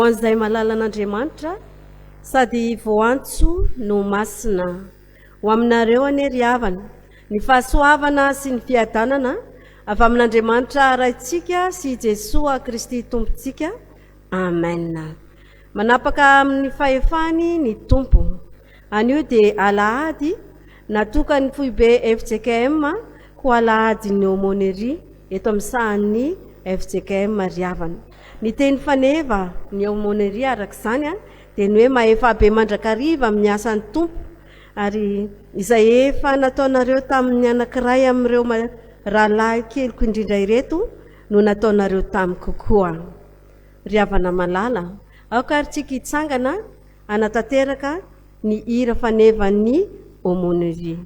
Ho an'izay malalan'Andriamanitra sady voantso no masina. Ho aminareo anie ry havana, ny fahasoavana sy ny fiadanana avy amin'Andriamanitra Raintsika sy Jesoa Kristy Tompontsika. Amen. Manapaka amin'ny fahefany ny Tompo. Anio dia alahady natokan'ny foibe fjkm ho alahadin'ny aumônerie eto amin'ny sahan'ny fjkm ry havana. Ny teny faneva ny aumônerie araka izany dia ny hoe mahefa be mandrakariva amin'ny asan'ny Tompo ary izay efa nataonareo tamin'ny anankiray amin'ireo rahalahy keliko indrindra ireto no nataonareo tamiko koa. Ry havana malala, aoka ary tsika hitsangana hanatanteraka ny hira fanevan'ny aumônerie.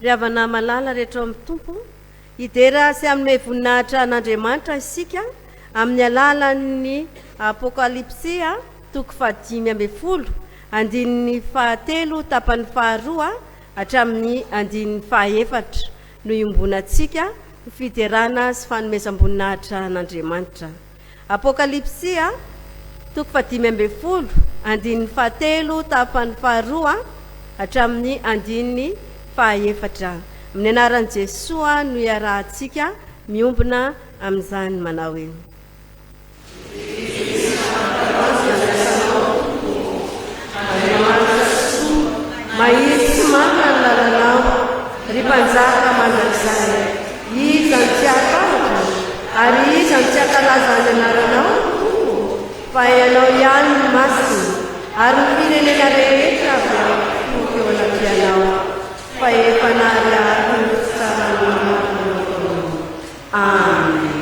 Ry havana malala rehetra ao amin'ny Tompo, hidera sy hanome voninahitra an'Andriamanitra isika amin'ny alalan'ny Apokalypsy toko fahadimy ambin'ny folo, andininy fahatelo tapany faharoa hatramin'ny andininy fahaefatra no iombonantsika ho fiderana sy fanomezam-boninahitra an'Andriamanitra. Apokalypsy. toko fahadimy ambin'ny folo, andininy fahatelo tapany faharoa hatramin'ny andininy fahaefatra. Amin'ny anaran'i Jesoa no iarahantsika miombona amin'izany manao hoe: Mahitsy sy marina ny lalanao, ry Mpanjaka mandrakizay. Iza no tsy hahatahotra, ary iza no tsy hankalaza ny anaranao, Tompo? Fa Ianao ihany no masina, ary ny firenena rehetra dia mifoka eo anatrehanao, fa efa naharihahy ny fitsaranao marina nataonao. Amen.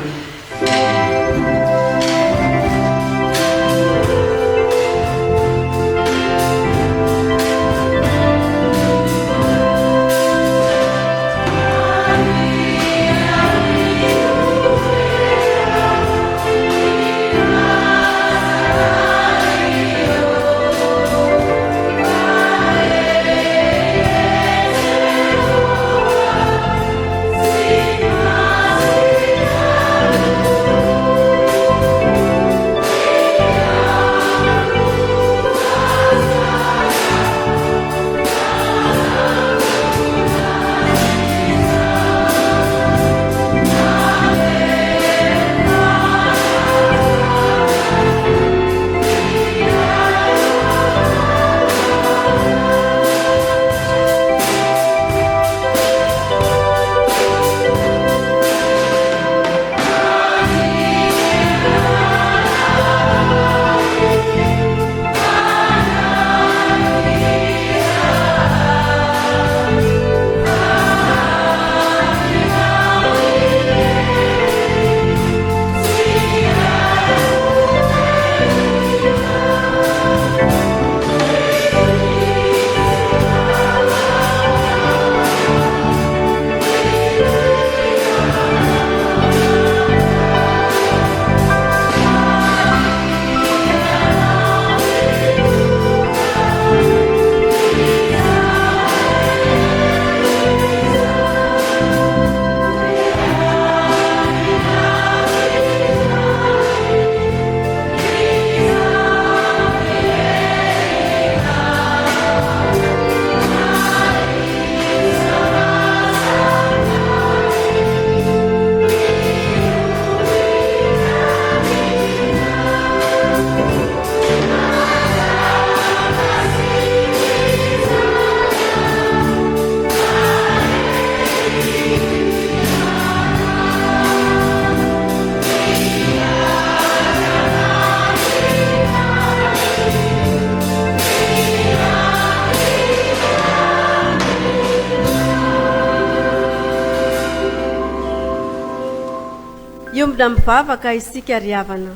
Hiombona mivavaka isika ry havana.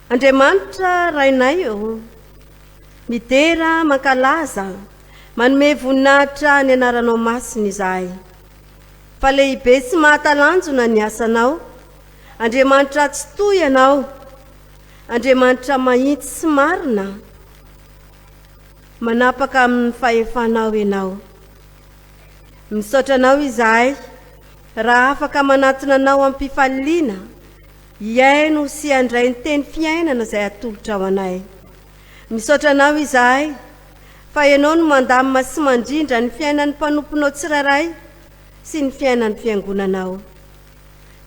Andriamanitra Rainay ô, midera, mankalaza, manome voninahitra ny anaranao masina izahay. Fa lehibe sy mahatalanjona ny asanao, Andriamanitra Tsitoha Ianao, Andriamanitra mahitsy sy marina, manapaka amin'ny fahefanao Ianao. Misaotra Anao izahay raha afaka manatona Anao am-pifaliana, hihaino sy handray ny teny fiainana izay atolotrao anay. Misaotra Anao izahay fa Ianao no mandamina sy mandrindra ny fiainan'ny mpanomponao tsirairay sy ny fiainan'ny Fiangonanao.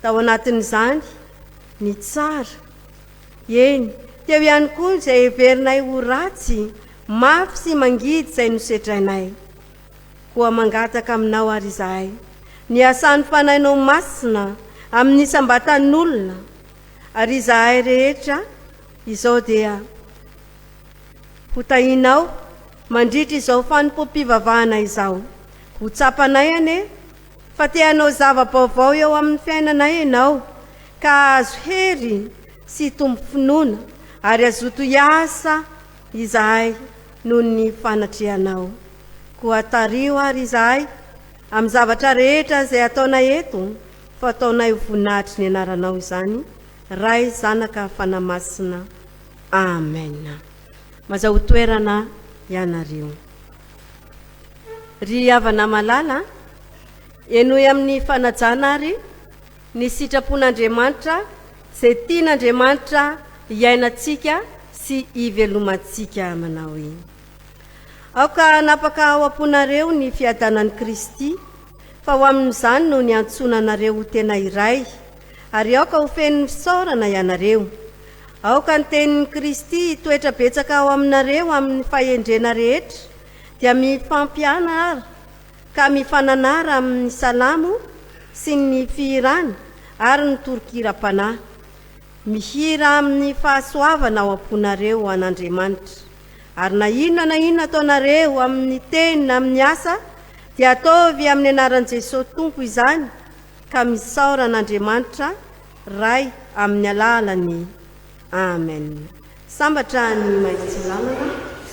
Tao anatin'izany, ny tsara. Eny, teo ihany koa izay heverinay ho ratsy, mafy sy mangidy izay nosedrainay. Koa mangataka aminao ary izahay, ny hasan'ny Fanahinao Masina amin'ny isam-batan'olona, ary izahay rehetra izao dia ho tahinao mandritra izao fanompoam-pivavahana izao. Ho tsapanay anie fa te hanao zava-baovao eo amin'ny fiainanay Ianao, ka hahazo hery sy hitombo finoana ary hazoto hiasa izahay noho ny fanatrehanao. Koa tariho ary izahay amin'ny zavatra rehetra izay ataonay eto, fa ataonay ho voninahitry ny anaranao izany, Ray, Zanaka, Fanahy Masina. Amen. Mazahoa toerana ianareo. Ry havana malala, henoy amin'ny fanajana ary ny sitrapon'Andriamanitra. izay tian'Andriamanitra hiainantsika sy hivelomantsika manao hoe, Aoka hanapaka ao am-ponareo ny fiadanan'i Kristy, fa ho amin'izany no niantsoana anareo ho tena iray, ary aoka ho feno ny fisaorana ianareo. Aoka ny tenin'i Kristy hitoetra betsaka ao aminareo amin'ny fahendrena rehetra, dia mifampianara ka mifananara amin'ny salamo sy ny fihirana ary ny toron-kiram-panahy. Mihira amin'ny fahasoavana ao am-ponareo ho an'Andriamanitra. Ary na inona na inona ataonareo amin'ny teny na amin'ny asa, dia ataovy amin'ny anaran'i Jesosy Tompo izany, ka misaora an'Andriamanitra Ray amin'ny alalany. Amen. Sambatra ny mahitsy lalana,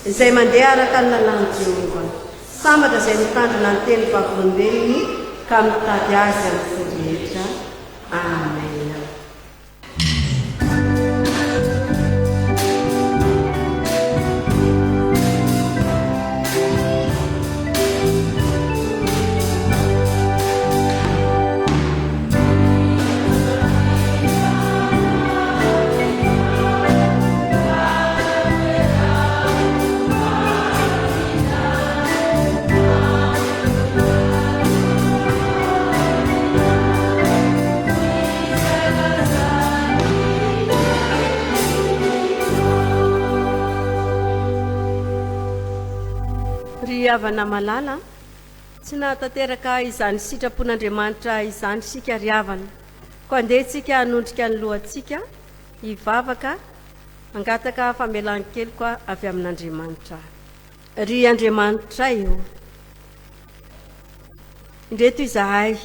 izay mandeha araka ny lalàn'i Jehovah. Sambatra izay mitandrina ny teny vavolombelony ka mitady azy amin'ny fo rehetra. Amen. Ry havana malala, tsy nahatanteraka izany sitrapon'Andriamanitra izany isika ry havana. Koa andeha isika hanondrika ny lohantsika, hivavaka, hangataka famelan-keloka avy amin'Andriamanitra. Ry Andriamanitray ô, indreto izahay,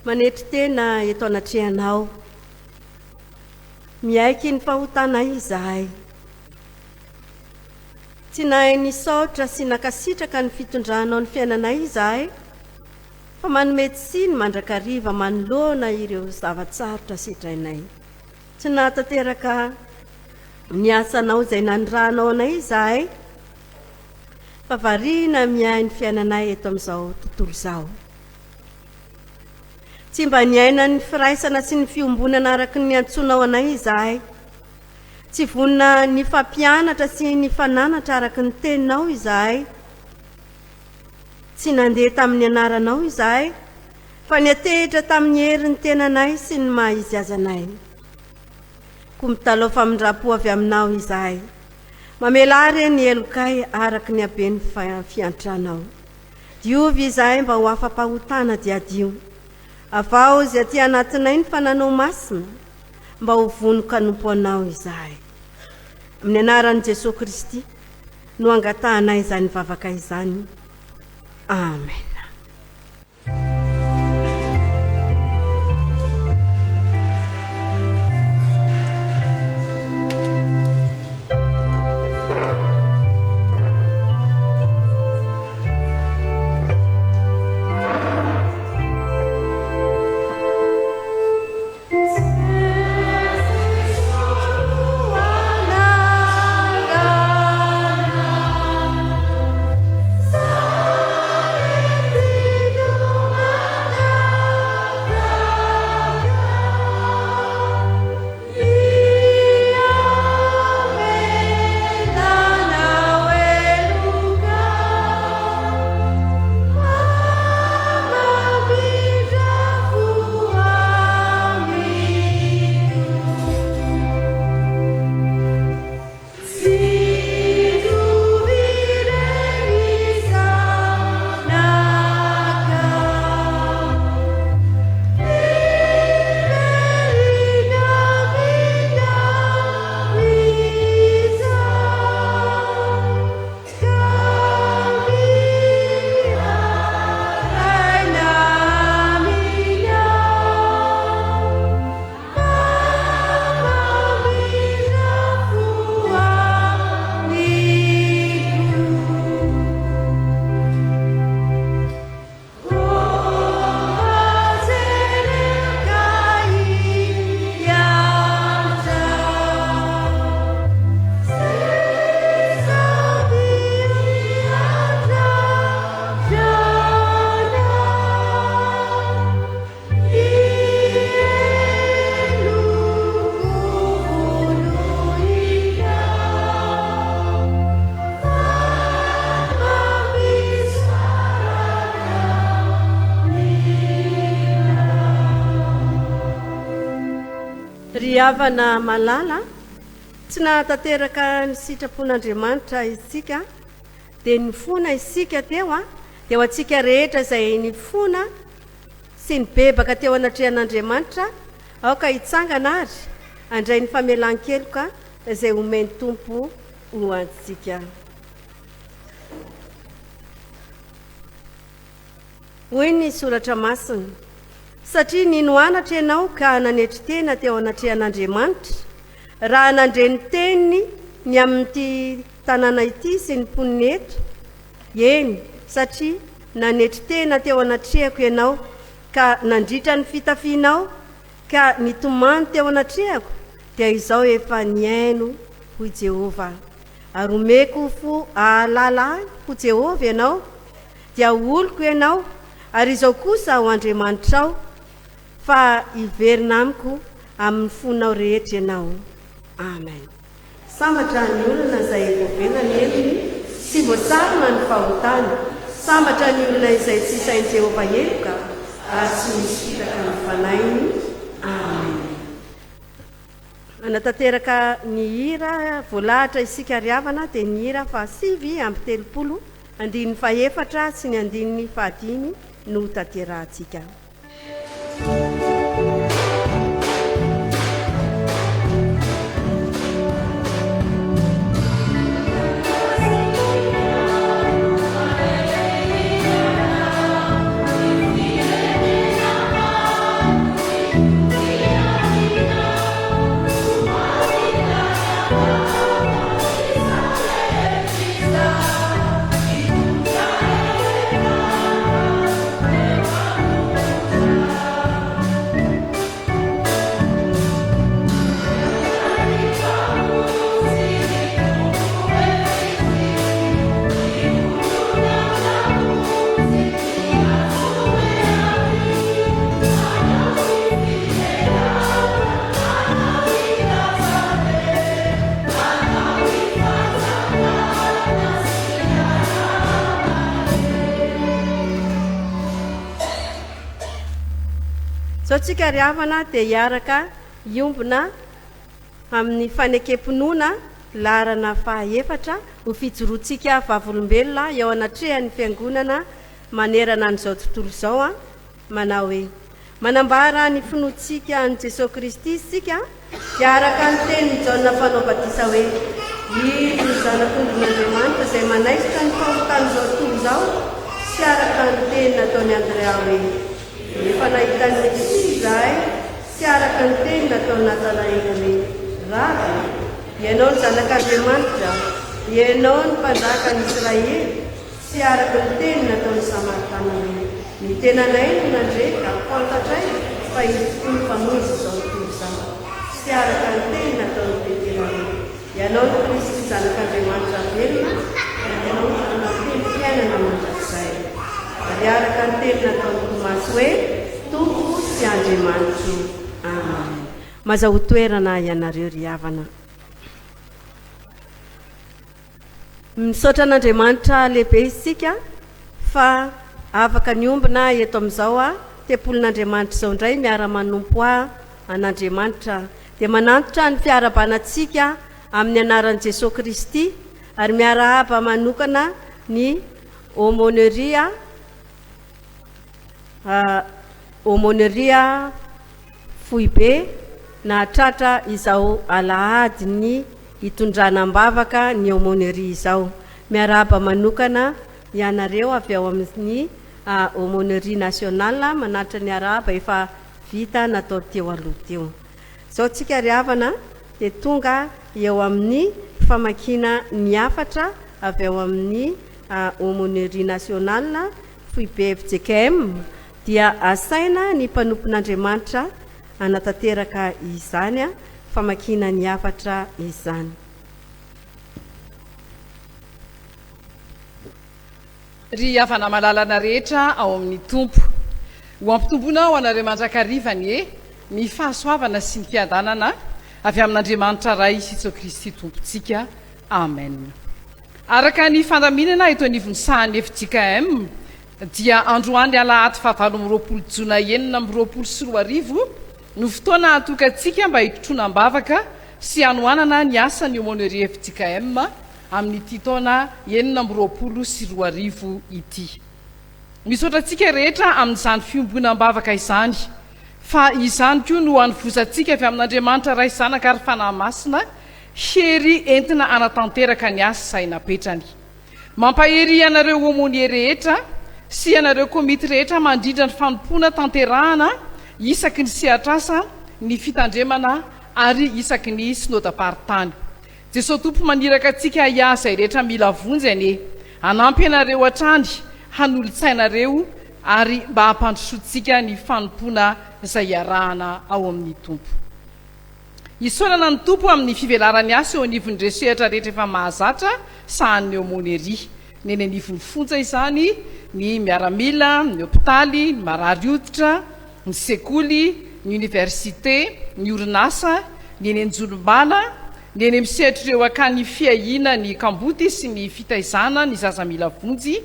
manetry tena eto anatrehanao. Miaiky ny fahotanay izahay. Tsy nahay nisaotra sy nankasitraka ny fitondranao ny fiainanay izahay, fa manome tsiny mandrakariva manoloana ireo zava-tsarotra sedrainay. Tsy nahatanteraka ny asanao izay nanirahanao anay izahay, fa variana miahy ny fiainanay eto amin'izao tontolo izao. Tsy mba niaina ny firaisana sy ny fiombonana araka ny niantsoanao anay izahay. Tsy vonona nifampianatra sy nifananatra araka ny teninao izahay. Tsy nandeha tamin'ny anaranao izahay, fa niantehitra tamin'ny herin'ny tenanay sy ny maha izy azy anay. Koa mitalaho famindram-po avy aminao izahay. Mamelà re ny helokay araka ny haben'ny fiantranao. Diovy izahay mba ho afa-pahotana dia hadio. Avaozy aty anatinay ny fananao masina mba ho vonon-kanompo anao izahay. Amin'ny anaran'i Jesoa Kristy no angatahanay izany vavaka izany. Amen. Ry havana malala, tsy nahatanteraka ny sitrapon'Andriamanitra isika, dia nifona isika teo, dia ho antsika rehetra izay nifona sy nibebaka teo anatrehan'Andriamanitra, aoka hitsangana ary handray ny famelan-keloka izay omen'ny Tompo ho antsika. Hoy ny Soratra Masina, Satria nino anatra ianao ka nanetry tena teo anatrehan'Andriamanitra, raha nandre ny teniny ny amin'ity tanàna ity sy ny mponina eto, eny, satria nanetry tena teo anatrehako ianao ka nandritra ny fitafianao ka nitomany teo anatrehako, dia izao efa nihaino, hoy Jehovah. Ary homeko fo hahalala ahy ho Jehovah ianao, dia ho oloko ianao, ary izao kosa ho Andriamanitrao, fa hiverina amiko amin'ny fonao rehetra ianao. Amen. Sambatra ny olona izay voavela ny helony sy voasarona ny fahotany. Sambatra ny olona izay tsy isain'i Jehovah heloka ary tsy misy fitaka ny fanahiny. Amen. Hanatanteraka ny hira voalahatra isika ry havana dia ny hira faha-39 andininy fahefatra sy ny andininy fahadimy no tanterahantsika. Zao tsika ry havana dia hiaraka hiombona amin'ny fanekem-pinoana laharana fahaefatra ho fijoroantsika vavolombelona eo anatrehan'ny Fiangonana manerana an'izao tontolo izao manao hoe, Manambara ny finoantsika an'i Jesoa Kristy isika dia araka ny tenin'i Jaona Mpanao Batisa hoe, Izy no Zanak'ondrin'Andriamanitra izay manaisotra ny fahotan'izao tontolo izao sy araka ny teny nataon'i Andrea hoe, Efa nahita ny Mesia izahay sy araka ny teny nataon'i Natanaela hoe, Raby, Ianao no Zanak'Andriamanitra, Ianao no Mpanjakan'i Israely. Tsy araka ny teny nataon'ny Samaritana hoe, Ny tenanay no nandre ka fantatray fa Izy tokoa no Mpamonjy izao tontolo izao. Tsy araka ny teny nataon'i Petera hoe, Ianao no Kristy Zanak'Andriamanitra velona, Ianao no mpanantena fiainana mandrakizay. Ary araka ny teny nataon'i Tomasy hoe, Tompo sy Andriamanitro. Amen. Mazahoa toerana ianareo ry havana. Misaotra an'Andriamanitra lehibe isika fa afaka niombona eto amin'izao tempolin'Andriamanitra izao indray miara-manompo an'Andriamanitra. Dia manantitra ny fiarahabana antsika amin'ny anaran'i Jesoa Kristy ary miarahaba manokana ny Aumônerie Aumônerie Foibe nahatratra izao alahadin'ny hitondrana am-bavaka ny Aumônerie izao. Miarahaba manokana ianareo avy ao amin'ny Aumônerie Nationale manatitra ny arahaba efa vita natao teo aloha teo. Izao tsika ry havana dia tonga eo amin'ny famakiana ny hafatra avy ao amin'ny Aumônerie Nationale Foibe fjkm dia asaina ny mpanompon'Andriamanitra hanatanteraka izany famakiana ny hafatra izany. Ry havana malalana rehetra ao amin'ny Tompo, ho ampitomboina ho anareo mandrakariva anie ny fahasoavana sy ny fiadanana avy amin'Andriamanitra Ray sy Jesoa Kristy Tompontsika. Amen. Araka ny fandaminana eto anivon'ny sahan'ny fjkm dia androany alahady fahavalo amby 20 jona 2026. no fotoana atokantsika mba hitrotroana am-bavaka sy hanohanana ny asan'ny Aumônerie fjkm amin'ity taona 2026 ity. Misaotra antsika rehetra amin'izany fiombonam-bavaka izany, fa izany koa no hanovozantsika avy amin'Andriamanitra Ray sy Zanaka ary Fanahy Masina hery entina hanatanteraka ny asa izay napetrany. Mampahery ianareo aumônier rehetra sy ianareo komity rehetra mandrindra ny fanompoana tanterahana isaky ny sehatr'asa, ny fitandremana ary isaky ny synodam-paritany. Jesoa Tompo maniraka antsika hiaha izay rehetra mila vonjy anie hanampy anareo hatrany hanolo-tsainareo ary mba hampandrosoantsika ny fanompoana izay iarahana ao amin'ny Tompo. Isaorana ny Tompo amin'ny fivelaran'ny asa eo anivon'ireo sehatra rehetra efa mahazatra sahanin'ny aumônerie. Ny eny anivon'ny fonja izany, ny miaramila, ny hopitaly, ny marary hoditra, ny sekoly, ny oniversite, ny orinasa, ny eny Anjolombala, ny eny amin'ny sehatr'ireo akany fiahiana ny kamboty sy ny fitaizana ny zaza mila vonjy,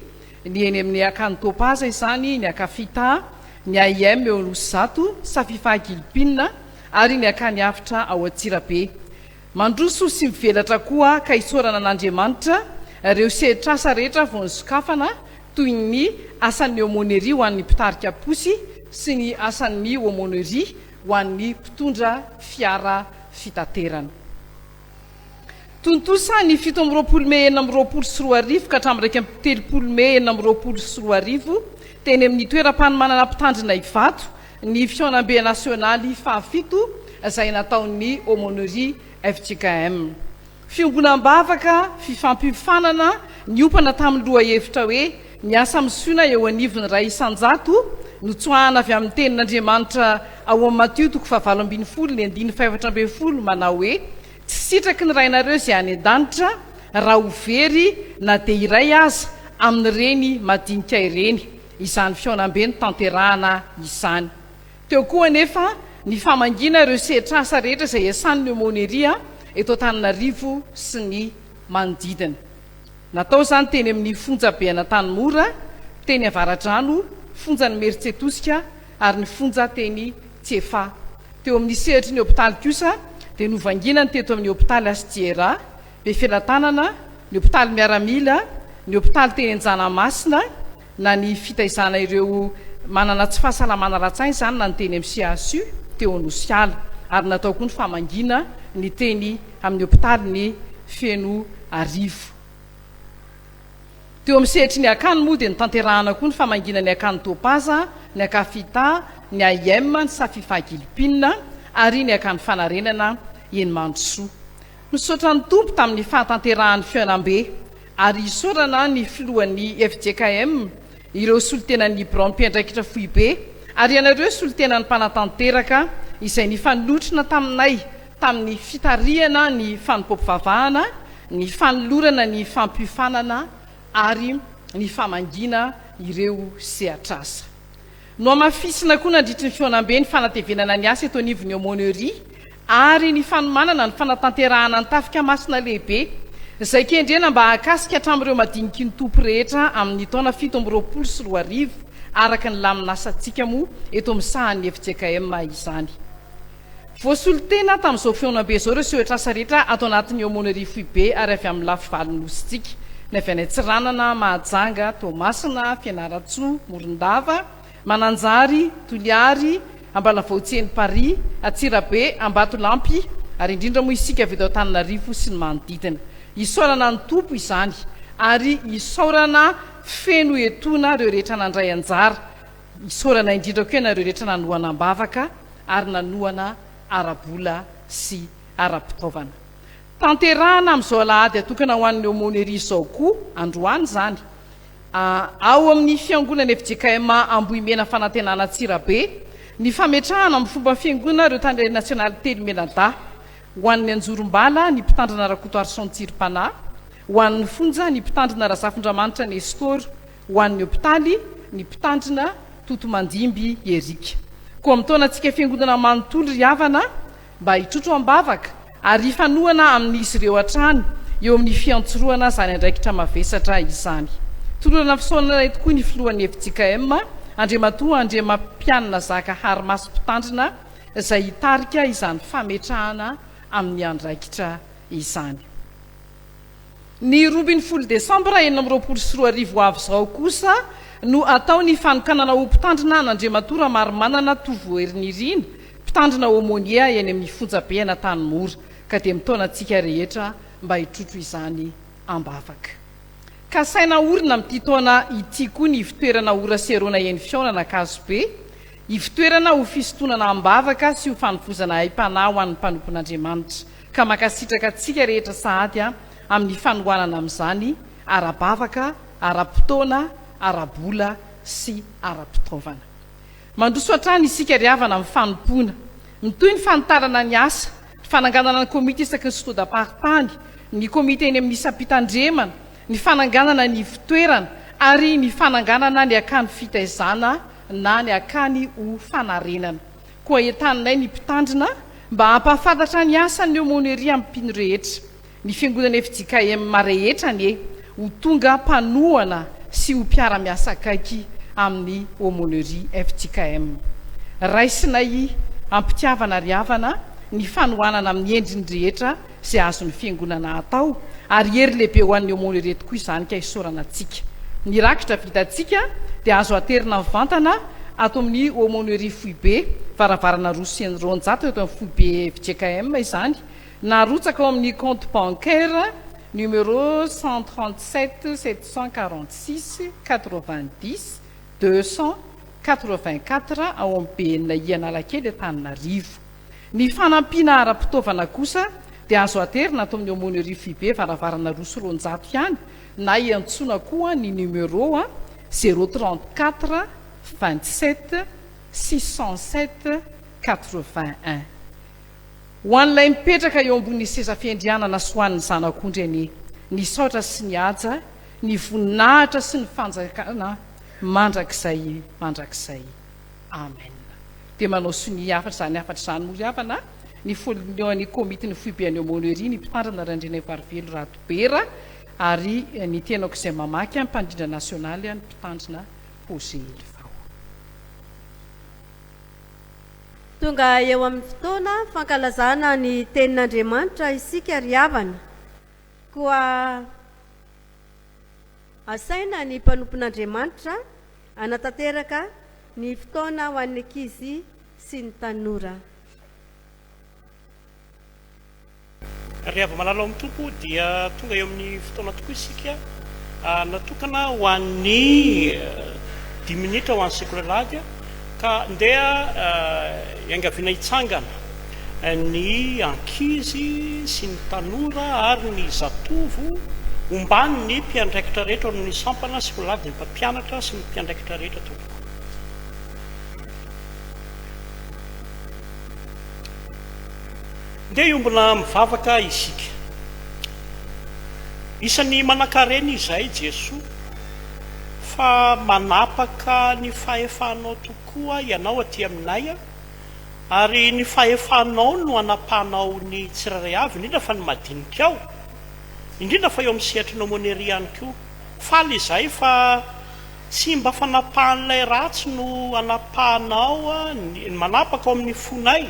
ny eny amin'ny akany Topaza izany, ny Akafita, ny AIM eo Anosizato, Safifa Gilpina ary ny akany Avotra ao Antsirabe. Mandroso sy mivelatra koa ka isaorana an'Andriamanitra ireo sehatr'asa rehetra vao nisokafana toy ny asan'ny aumônerie ho an'ny mpitarika posy sy ny asan'ny aumônerie ho an'ny mpitondra fiara fitaterana. Tontosa ny 27 mey 2026 ka hatramin'ny 31 mey 2026 teny amin'ny toeram-panomanana mpitandrina Ivato ny fihaonambe nasionaly fahafito izay nataon'ny aumônerie fjkm. Fiombonam-bavaka, fifampiofanana, niompana tamin'ny lohahevitra hoe Ny asa misoina eo anivon'ny 1%, notsoahana avy amin'ny Tenin'Andriamanitra ao amin'ny Matio toko fahavalo ambin'ny folo ny andininy faha-14 manao hoe, Tsy sitraky ny Rainareo izay any an-danitra raha ho very na dia iray aza amin'ireny madinika ireny. Izany fihaonambe notanterahana izany. Teo koa anefa ny famangiana ireo sehatr'asa rehetra izay iasan'ny aumônerie eto Antananarivo sy ny manodidina. Natao izany teny amin'ny fonjabe an'Antanimora, teny Avaradrano, fonjan'i Imerintsiatosika ary ny fonja teny Tsiafahy. Teo amin'ny sehatry ny hopitaly kosa dia novangiana ny teto amin'ny hopitaly HJRA, Befelatanana, ny hopitaly miaramila, ny hopitaly teny Anjanamasina, na ny fitaizana ireo manana tsy fahasalamana ara-tsaina izany na ny teny amin'ny CHU teo Anosiala ary natao koa ny famangiana ny teny amin'ny hopitalin'i Fenoarivo. Teo amin'ny sehatry ny akany moa dia notanterahana koa ny famangiana ny akany Topaza, ny Akafita, ny AIM, ny Safifa Gilipina ary ny akany Fanarenana eny Mandrosoa. Misaotra ny Tompo tamin'ny fahatanterahan'ny fihaonambe ary isaorana ny filohan'ny fjkm, ireo solontenan'ny birao mpiandraikitra foibe ary ianareo solontenan'ny mpanatanteraka izay nifanotrona taminay tamin'ny fitarihana ny fanompoam-pivavahana, ny fanolorana ny fampiofanana ary ny famangiana ireo sehatr'asa. Nohamafisina koa nandritry ny fihaonambe ny fanatevenana ny asa eto anivon'ny Aumônerie ary ny fanomanana ny fanatanterahana ny Tafika Masina Lehibe, izay kendrena mba hahakasika hatramin'ireo madiniky ny Tompo rehetra amin'ny taona 2027, araka ny lamin'asantsika moa eto amin'ny sahan'ny fjkm izany. Voasolo tena tamin'izao fihaonambe izao ireo sehatr'asa rehetra ato anatin'ny Aumônerie Foibe ary avy amin'ny lafy valon'ny Nosintsika, ny avy any Antsiranana, Mahajanga, Toamasina, Fianarantsoa, Morondava, Mananjary, Toliary, Ambalavao Tseny Paris, Antsirabe, Ambatolampy ary indrindra moa isika avy eto Antananarivo sy ny manodidina. Isaorana ny Tompo izany ary isaorana feno etoana ireo rehetra nandray anjara. Isaorana indrindra koa ianareo rehetra nanohana am-bavaka ary nanohana ara-bola sy ara-pitaovana. Tanterahana amin'izao alahady atokana ho an'ny aumônerie izao koa androany izany. Ao amin'ny Fiangonana fjkm Ambohimena Fanantenana Antsirabe, ny fametrahana amin'ny fomba fiangonana ireo tale nasionaly telo mianadahy. Ho an'ny Anjorombala, ny Mpitandrina Rakotoarison Tsirimpanahy, ho an'ny Fonja, ny Mpitandrina Razafindramanitra Nestor, ho an'ny Hopitaly, ny Mpitandrina Totomandimby Eric. Koa mitaona antsika Fiangonana manontolo ry havana, mba hitrotro am-bavaka ary hifanohana amin'izy ireo hatrany eo amin'ny fiantsorohana izany andraikitra mavesatra izany. Tolorana fisaonana eto koa ny filohan'ny fjkm, Andriamatoa Andriamampianina Zaka Harimasy Mpitandrina. izay hitarika izany fametrahana amin'ny andraikitra izany. Ny 12 desambra 2026 ho avy izao kosa no hatao ny fanokanana ho mpitandrina an'Andriamatoa Ramarimanana Tovoherinirina, mpitandrina aumônier eny amin'ny fonjabe an'Antanimora, ka dia mitaona antsika rehetra mba hitrotro izany am-bavaka. Kasaina haorina amin'ity taona ity koa ny ivotoerana Ora Serona eny Fihaonana Ankazobe, ivotoerana ho fisintonana am-bavaka sy ho fanovozana aim-panahy ho an'ny mpanompon'Andriamanitra, ka mankasitraka antsika rehetra sahady amin'ny fanohanana amin'izany ara-bavaka, ara-potoana, ara-bola sy ara-pitaovana. Mandroso hatrany isika ry havana amin'ny fanompoana. Mitohy ny fanitarana ny asa, ny fananganana ny komity isaky ny synodamparitany, ny komity eny amin'ny isam-pitandremana, ny fananganana ny ivotoerana ary ny fananganana ny akany fitaizana na ny akany ho fanarenana. Koa entaninay ny mpitandrina mba hampahafantatra ny asan'ny aumônerie amin'ny mpino rehetra. Ny fiangonana fjkm rehetra anie ho tonga mpanohana sy ho mpiara-miasa akaiky amin'ny Aumônerie fjkm. Raisinay am-pitiavana ry havana ny fanohanana amin'ny endriny rehetra izay azon'ny fiangonana atao ary hery lehibe ho an'ny Aumônerie tokoa izany ka isaorana antsika. Ny rakitra vitantsika dia azo aterina mivantana ato amin'ny Aumônerie foibe, varavarana 202 eto amin'ny foibe fjkm izany, Narotsaka ao amin'ny compte bancaire numéro 137 746 90 284 ao amin'ny BNI Analakely Antananarivo. Ny fanampiana ara-pitaovana kosa dia azo aterina ato amin'ny Aumônerie Foibe varavarana 202 ihany na iantsoana koa ny numéro 034 27 607 81. Ho an'ilay mipetraka eo ambonin'ny seza fiandrianana sy ho an'ny Zanak'ondry anie ny saotra sy ny haja, ny voninahitra sy ny fanjakana mandrakizay mandrakizay. Amen. Dia manao sonia hafatra izany hafatra izany moa ry havana ny filohan'ny komitin'ny foiben'ny aumônerie ny mpitandrina Randrianaivoarivelo Radobera ary ny tenako izay mamaky mpandrindra nasionaly ny mpitandrina Posé Elivao. Tonga eo amin'ny fotoana fankalazana ny Tenin'Andriamanitra isika ry havana. Koa asaina ny mpanompon'Andriamanitra hanatanteraka ny fotoana ho an'ny ankizy sy ny tanora. Ry hava-malala ao amin'ny Tompo, dia tonga eo amin'ny fotoana tokoa isika natokana ho an'ny dimy minitra ho an'ny sekoly alahady, ka ndeha iangaviana hitsangana ny ankizy sy ny tanora ary ny zatovo omban'ny mpiandraikitra rehetra ao amin'ny sampana sekoly alahady, ny mpampianatra sy ny mpiandraikitra rehetra tompoko. Ndeha hiombona mivavaka isika. Isan'ny manankarena izay Jesoa fa manapaka ny fahefanao tokoa Ianao aty aminay ary ny fahefanao no anapahanao ny tsirairay avy indrindra fa ny madinika ao indrindra fa eo amin'ny sehatry ny aumônerie ihany koa. Faly izahay fa Tsy mba fanapahan'ilay ratsy no anapahanao ny manapaka ao amin'ny fonay,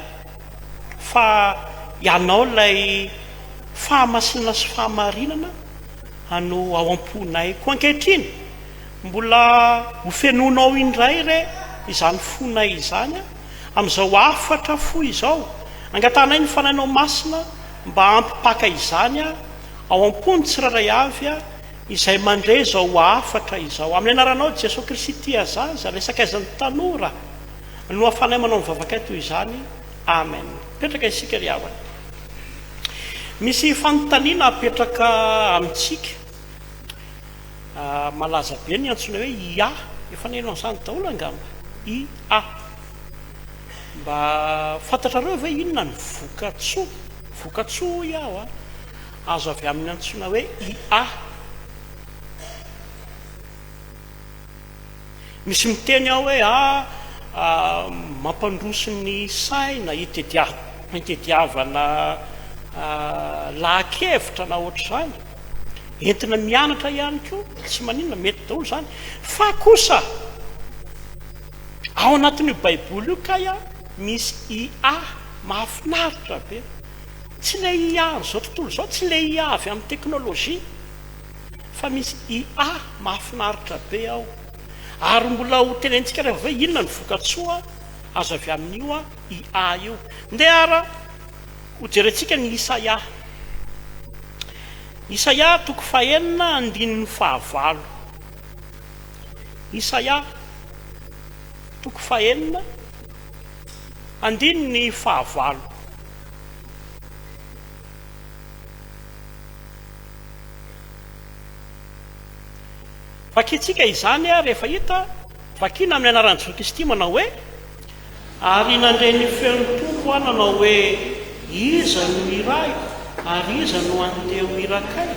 fa Ianao ilay fahamasinana sy fahamarinana no ao am-ponay. Koa ankehitriny, mbola hofenoinao indray re izany fonay izany amin'izao hafatra fohy izao. Angatahanay ny Fanahinao Masina mba hampipaka izany ao am-pon'ny tsirairay avy Izay mandre izao hafatra izao. Amin'ny anaranao Jesoa Kristy tia zaza, ilay sakaizan'ny tanora, no afanay manao ny vavakay toy izany. Amen. Mipetraka isika ry havana. Misy fanontaniana apetraka amintsika. Malaza be ny antsoina hoe IA. Efa naheno an'izany daholo angamba. IA. Mba fantatrareo ve inona ny vokatsoa? Vokatsoa hoy aho a. Azo avy amin'ny antsoina hoe IA. Misy miteny ao hoe ah, mampandroso ny saina itediavana laha-kevitra na ohatr'izany. Entina mianatra ihany koa, tsy maninona, mety daholo izany. Fa kosa, ao anatin'io Baiboly io kay an. Misy IA mahafinaritra be. Tsy ilay IA an'izao tontolo izao, tsy ilay IA avy amin'ny teknolojia, fa misy IA mahafinaritra be ao. Ary mbola ho tenenintsika rehefa avy eo hoe inona ny vokatsoa azo avy amin'io IA io. Ndeha ara hojerentsika ny Isaia. Isaia toko fahenina andininy fahavalo. Isaia toko fahenina andininy fahavalo. Vakintsika izany rehefa hita, vakina amin'ny anaran'i Jesoa Kristy manao hoe. Ary nandre ny feon'ny Tompo aho nanao hoe, Iza no hirahiko, ary iza no handeha ho irakay?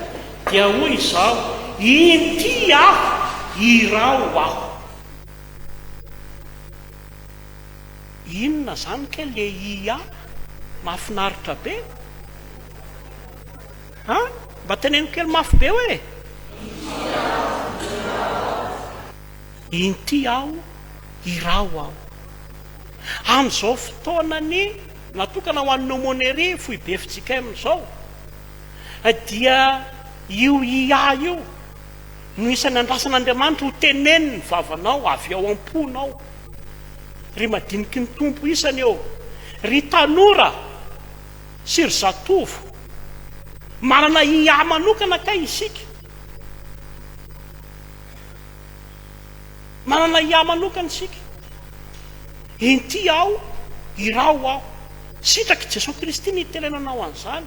Dia hoy izaho, Inty aho, iraho aho. Inona izany kay le IA? Mahafinaritra be an! Mba teneno kely mafy be hoe. Inty aho, iraho aho. Amin'izao fotoanany natokana ho an'ny aumônerie foibe fjkm izao dia io IA io no isan'ny andrasan'Andriamanitra ho tenenin'ny vavanao avy ao am-ponao. Ry madiniky ny Tompo isany ô! Ry tanora sy ry zatovo, manana IA manokana kay isika? Manana IA manokana isika. Inty aho, iraho aho. Sitrak'i Jesoa Kristy ny hitenenanao an'izany,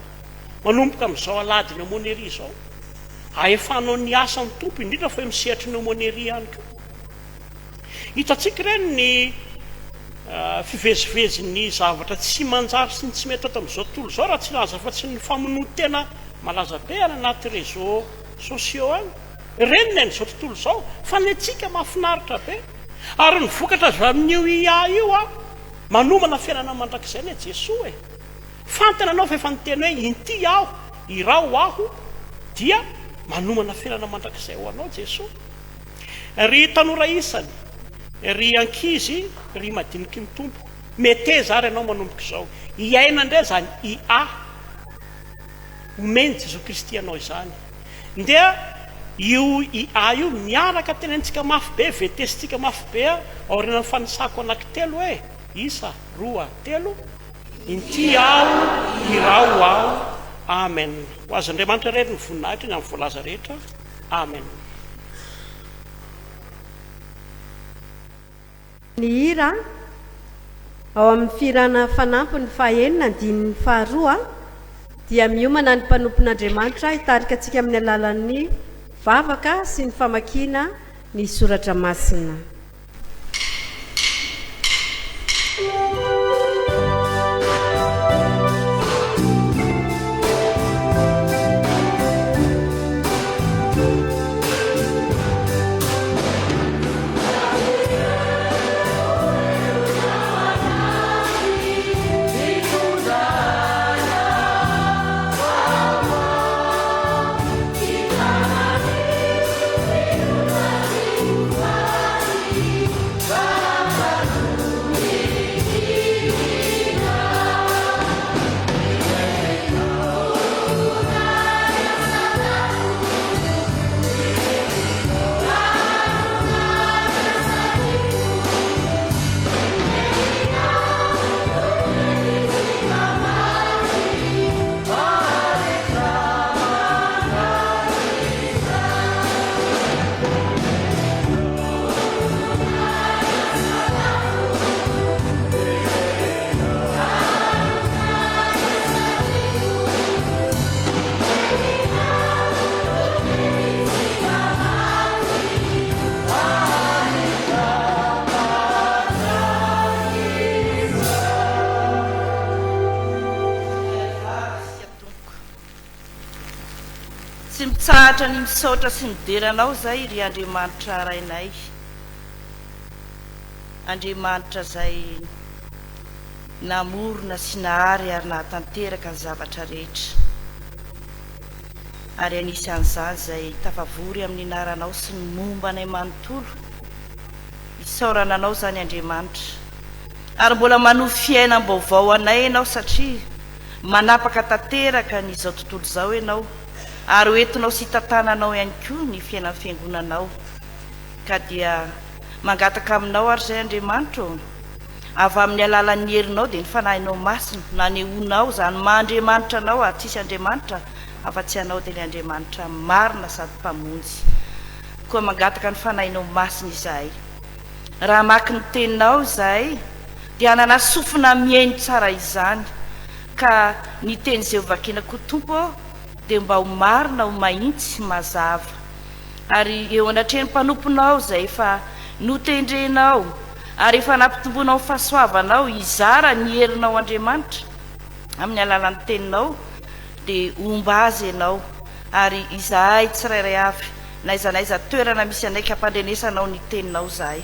manomboka amin'izao alahadin'ny aumônerie izao. Ahefanao ny asan'ny Tompo, indrindra fa eo amin'ny sehatry ny aumônerie ihany koa. Hitantsika ireny ny fivezivezin'ny zavatra tsy manjary sy ny tsy mety ato amin'izao tontolo izao, raha tsy hilaza afa-tsy ny famonoan-tena malaza be any anaty réseaux sociaux any. Ireny ny an'izao tontolo izao, fa ny antsika mahafinaritra be. Ary ny vokatra avy amin'io IA io an, manomana fiainana mandrakizay anie Jesoa e. Fantany ianao fa efa niteny hoe inty aho, iraho aho, dia manomana fiainana mandrakizay ho anao Jesoa. Ry tanora isany, ry ankizy, ry madiniky ny Tompo, meteza ary ianao manomboka izao hiaina indray izany IA omen'i Jesoa Kristy anao izany. Ndeha io IA io miaraka tenenintsika mafy be, vetesintsika mafy be aorianan'ny fanisako anankitelo hoe, isa, roa, telo, inty aho, iraho aho. Amen. Ho azy Andriamanitra irery ny voninahitra ny amin'ny voalaza rehetra. Amen. Ny hira ao amin'ny fihirana fanampiny fahaenina andininy faharoa dia miomana ny mpanompon'Andriamanitra hitarika antsika amin'ny alalan'ny vavaka sy ny famakiana ny soratra masina. Tsy mitsahatra ny misaotra sy midera Anao izay ry Andriamanitra Rainay, Andriamanitra izay namorona sy nahary ary nahatanteraka ny zavatra rehetra, ary anisan'izany izay tafavory amin'ny anaranao sy ny momba anay manontolo. Isaorana Anao izany Andriamanitra. Ary mbola manohy fiainam-baovao anay Ianao satria manapaka tanteraka ny izao tontolo izao Ianao ary ho entinao sy hitantananao ihany koa ny fiainan'ny Fiangonanao. Ka dia mangataka Aminao ary izay Andriamanitra ô, avy amin'ny alalan'ny herinao dia ny Fanahinao Masina nanehoanao izany maha Andriamanitra Anao ary tsisy Andriamanitra afa-tsy Ianao dia ilay Andriamanitra marina sady Mpamonjy. Koa mangataka ny Fanahinao Masina izahay. Raha hamaky ny Teninao izahay dia hanana sofina mihaino tsara izany ka ny teny izay hovakiana koa Tompo ô dia mba ho marina ho mahintsy sy mazava ary eo anatrehan'ny mpanomponao izay efa notendrenao ary efa nampitomboinao ny fahasoavanao hizara ny herinao Andriamanitra amin'ny alalan'ny teninao dia homba azy ianao ary izahay tsirairay avy n'aiza n'aiza toerana misy anay ka ampandrenesanao ny teninao izahay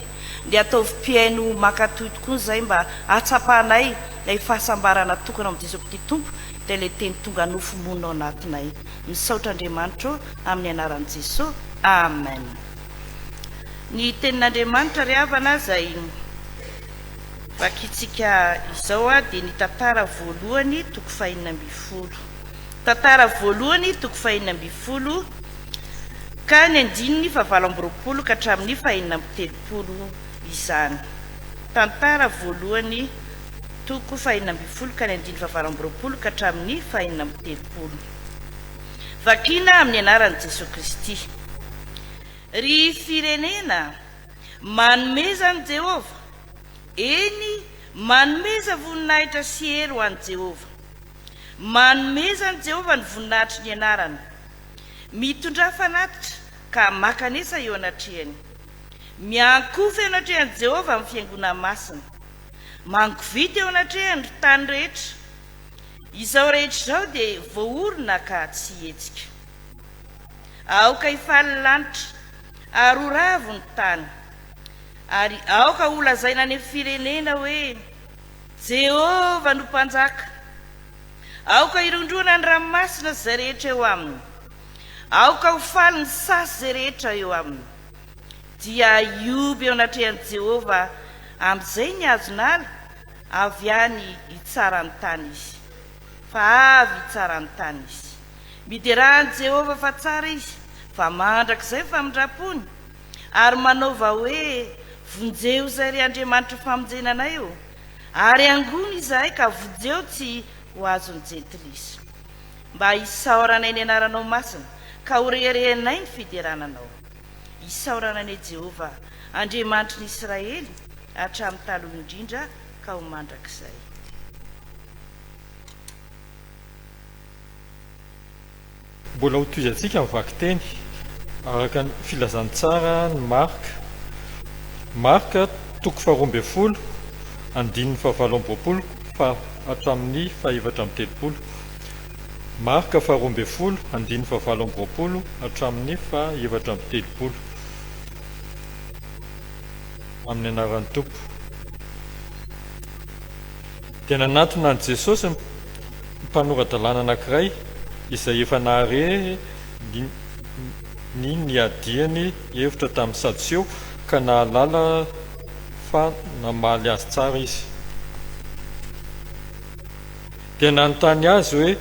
dia ataovy mpihaino mankatoy tokoa izay mba hahatsapanay ilay fahasambarana tokana ao amin'i Jesoa Kristy Tompo dia ilay teny tonga nofo monina ao anatinay misaotra Andriamanitra ô amin'ny anaran'i Jesoa Amen ny tenin'Andriamanitra ry havana izay vakintsika izao dia ny tantara voalohany toko fahenina 16 tantara voalohany toko fahenina 16 ka ny andininy fahavalo 28 ka hatramin'ny fahenina 36 izany. Tantara voalohany toko fahenina 16 ka ny andininy fahavalo 28 ka hatramin'ny fahenina 36. Vakina amin'ny anaran'i Jesoa Kristy. Ry firenena, manomeza an'i Jehovah, eny, manomeza voninahitra sy hery ho an'i Jehovah. Manomeza an'i Jehovah ny voninahitry ny anarany. Mitondrà fanatitra ka makanesa eo anatrehany. Miankohofa eo anatrehan'i Jehovah amin'ny fihaingoana masina. Mangovita eo anatrehany, ry tany rehetra. Izao rehetra izao dia voaorina ka tsy hihetsika. Aoka hifaly ny lanitra, ary ho ravo ny tany. Ary aoka holazaina any amin'ny firenena hoe, Jehovah no Mpanjaka! Aoka hirondrona ny ranomasina sy izay rehetra eo aminy. Aoka ho faly ny saha sy izay rehetra eo aminy. Dia hihoby eo anatrehan'i Jehovah amin'izay ny hazon'ala, avy any hitsara ny tany izy. Fa avy hitsara ny tany izy. Miderà an'i Jehovah fa tsara izy, fa mandrakizay ny famindram-pony. Ary manaova hoe, Vonjeo izay, ry Andriamanitry ny famonjena anay ô! Ary angony izahay ka vonjeo tsy ho azon'ny jentilisa. Mba hisaoranay ny anaranao masina, ka ho reharehanay ny fiderana anao. Isaorana anie Jehovah, Andriamanitry ny Israely, hatramin'ny taloha indrindra ka ho mandrakizay. Mbola hotohizantsika ny vakiteny araka ny filazantsara ny Marka. Marka toko faharoa 12, andininy fahavalo 22 fa hatramin'ny fahefatra 34. Marka faharoa 12, andininy fahavalo 22 hatramin'ny fahefatra 34. Amin'ny anaran'ny Tompo. Dia nanatona an'i Jesosy ny mpanora-dalàna anankiray izay efa nahare ny ny niadiany hevitra tamin'ny Sadoseo ka nahalala fa namaly azy tsara izy. Dia nanontany azy hoe,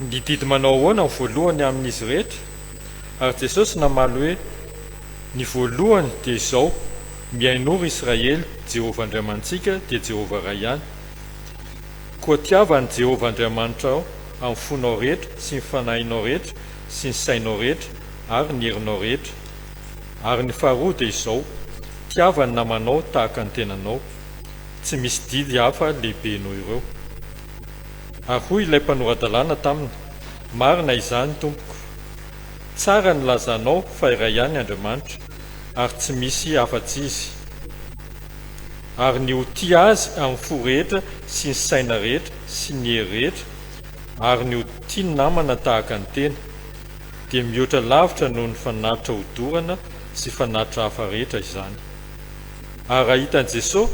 Ny didy manao ahoana ny voalohany amin'izy rehetra? Ary Jesosy namaly hoe, Ny voalohany dia izao, Mihainoa, ry Israely, Jehovah Andriamanitsika dia Jehovah iray ihany. Koa tiava an'i Jehovah Andriamanitrao amin'ny fonao rehetra sy ny fanahinao rehetra sy ny sainao rehetra ary ny herinao rehetra. Ary ny faharoa dia izao, Tiava ny namanao tahaka ny tenanao. Tsy misy didy hafa lehibe noho ireo. Ary hoy ilay mpanora-dalàna taminy, Marina izany, Tompoko. Tsara ny lazanao fa iray ihany Andriamanitra, ary tsy misy afa-tsy Izy. Ary ny ho tia Azy amin'ny fo rehetra sy ny saina rehetra sy ny hery rehetra, ary ny ho tia ny namana tahaka ny tena, dia mihoatra lavitra noho ny fanatitra hodorana sy fanatitra hafa rehetra izany. Ary raha hitan'i Jesosy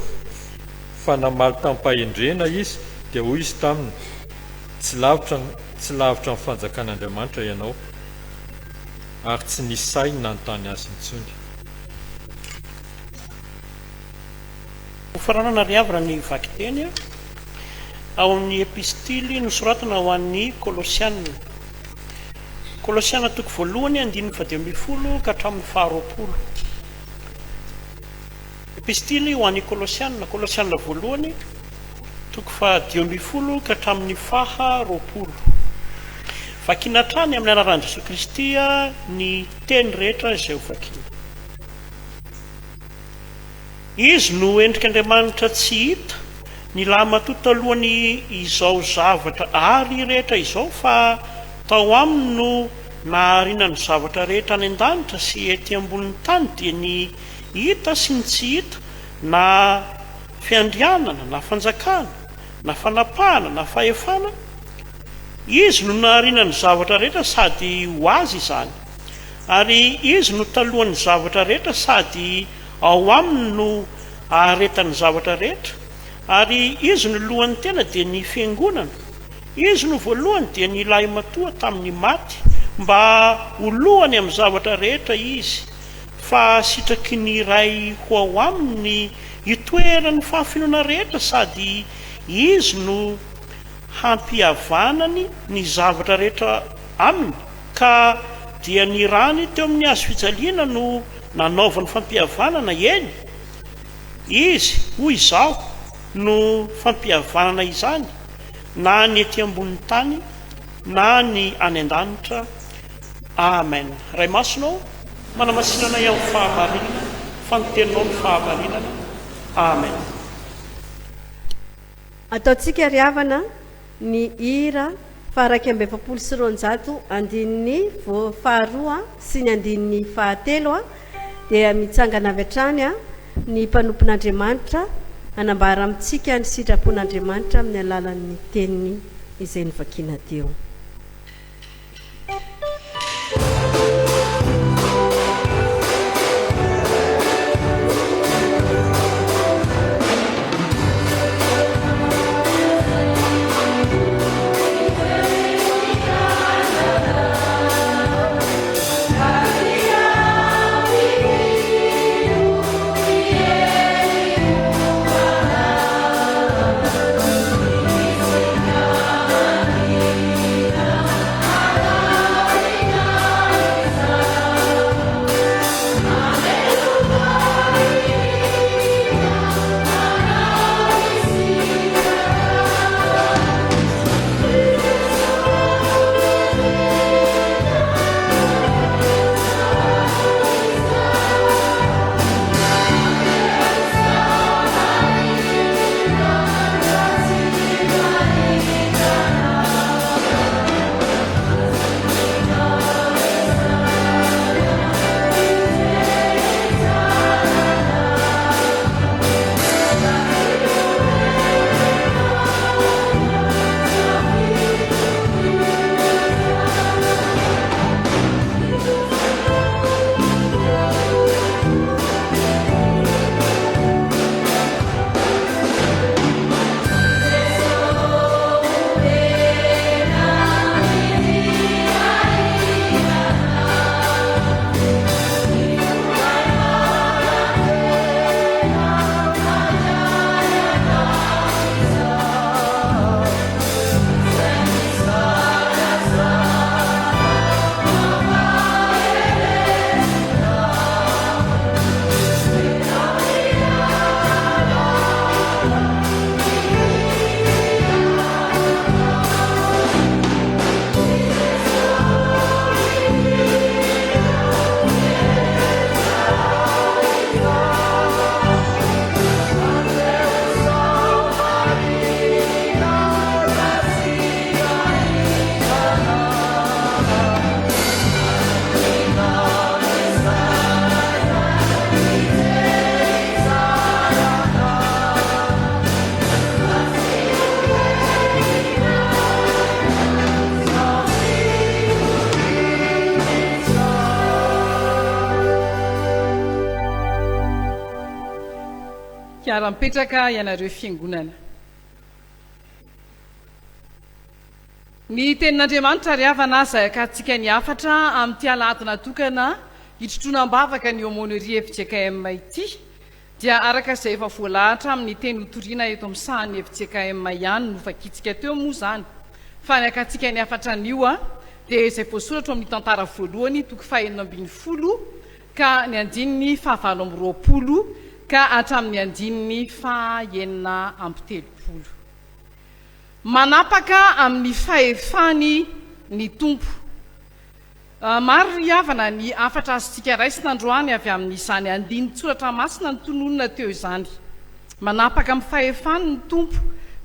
fa namaly tamim-pahendrena izy, dia hoy Izy taminy, Tsy lavitra tsy lavitra ny fanjakan'Andriamanitra ianao. Ary tsy nisy sahy nanontany Azy intsony. Hofaranana ry havana ny vakiteny ao amin'ny epistily nosoratana ho an'ny Kolosiana. Kolosiana toko voalohany andininy fahadimy ambin'ny folo ka hatramin'ny faharoapolo. Epistily ho an'ny Kolosiana, Kolosiana voalohany, toko faha-15 ka hatramin'ny faha-20. Vakina hatrany amin'ny anaran'i Jesoa Kristy ny teny rehetra izay ho vakina. Izy no endrik'Andriamanitra tsy hita, ny lahimatoa talohan'ny izao zavatra ary rehetra izao, fa tao aminy no nahariana ny zavatra rehetra any an-danitra sy ety ambonin'ny tany, dia ny hita sy ny tsy hita, na fiandrianana, na fanjakana, na fanapahana, na fahefana. Izy no nahariana ny zavatra rehetra sady ho Azy izany. Ary Izy no talohan'ny zavatra rehetra sady ao Aminy no aharetan'ny zavatra rehetra. Ary Izy no lohan'ny tena dia ny Fiangonana. Izy no voalohany dia ny lahimatoa tamin'ny maty, mba ho lohany amin'ny zavatra rehetra Izy. Fa sitraky ny Ray ho ao Aminy ny hitoeran'ny fahafenoana rehetra sady Izy no hampihavanany ny zavatra rehetra Aminy, ka dia ny rany teo amin'ny hazo fijaliana no nanaovany fampihavanana, eny, Izy, hoy izaho, no fampihavanana izany, na ny ety ambonin'ny tany na ny any an-danitra. Amen. Ray Masina ô, manamasina anay amin'ny fahamarinana, fa ny Teninao no fahamarinana. Amen. Ataontsika ry havana ny hira faha-241 andininy faharoa sy ny andininy fahatelo dia mitsangana avy hatrany ny mpanompon'Andriamanitra hanambara amintsika ny sitrapon'Andriamanitra amin'ny alalan'ny teniny izay novakiana teo. Hiara-mipetraka ianareo fiangonana. Ny Tenin'Andriamanitra ry havana izay akarintsika ny hafatra amin'ity alahady natokana hitrotroana am-bavaka ny Aumônerie fjkm ity. Dia araka izay efa voalahatra amin'ny teny hotoriana eto amin'ny sahan'ny fjkm ihany no vakintsika teo moa izany fa ny hakantsika ny hafatra anio dia izay voasoratra ao amin'ny tantara voalohany toko fahenina 16 ka ny andininy fahavalo 22 ka hatramin'ny andininy faha-36. Manapaka amin'ny fahefany ny Tompo. Maro ry havana ny hafatra azontsika raisina androany avy amin'izany andinin-tsoratra masina notononina teo izany. Manapaka amin'ny fahefany ny Tompo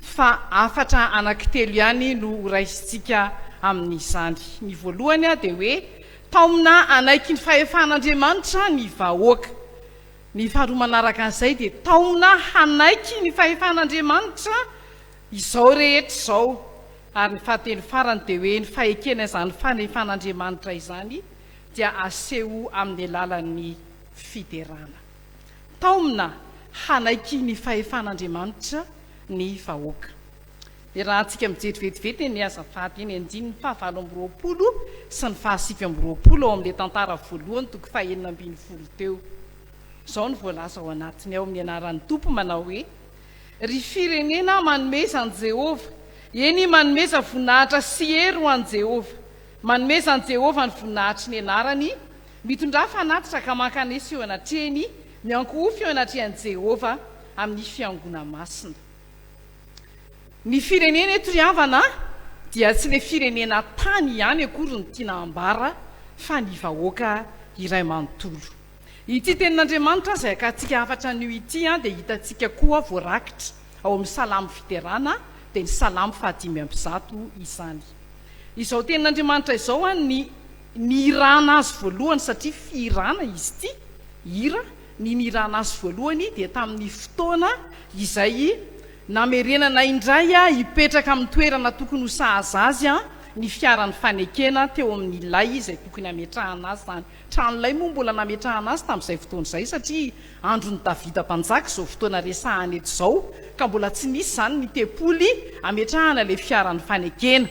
fa hafatra anankitelo ihany no horaisintsika amin'izany. Ny voalohany dia hoe taomina hanaiky ny fahefan'Andriamanitra ny vahoaka. Ny faharoa manaraka an'izay dia taomina hanaiky ny fahefan'Andriamanitra izao rehetra izao. Ary ny fahatelo farany dia hoe ny faekena izany fanefan'Andriamanitra izany dia aseho amin'ny alalan'ny fiderana. Taomina hanaiky ny fahefan'Andriamanitra ny vahoaka. Iarahantsika mijery vetivety eny azafady eny andininy fahavalo 22 sy ny faha-29 ao amin'ilay tantara voalohany toko faha-16 teo. Izao no voalaza ao anatiny ao amin'ny anaran'ny Tompo manao hoe, Ry firenena, manomeza an'i Jehovah, eny, manomeza voninahitra sy hery ho an'i Jehovah. Manomeza an'i Jehovah ny voninahitry ny anarany, mitondrà fanatitra ka mankanesa eo anatrehiny, miankohofy eo anatrehan'i Jehovah amin'ny fiangona-masina. Ny firenena eto ry havana dia tsy ilay firenena tany ihany akory no tiana hambara fa ny vahoaka iray manontolo. Ity tenin'Andriamanitra izay akantsika hafatra anio ity dia hitantsika koa voarakitra ao amin'ny Salamo fiderana dia ny Salamo faha-105 izany. Izao tenin'Andriamanitra izao ny nihirana azy voalohany satria fihirana izy ity, hira, ny nihirana azy voalohany dia tamin'ny fotoana izay namerenana indray hipetraka amin'ny toerana tokony ho sahaza azy ny fiaran'ny fanekena teo amin'ny lay izay tokony hametrahana azy izany. Tranolay moa mbola nametrahana azy tamin'izay fotoana izay satria andron'i Davida mpanjaka izao fotoana resahana eto izao ka mbola tsy nisy izany ny tempoly hametrahana ilay fiaran'ny fanekena.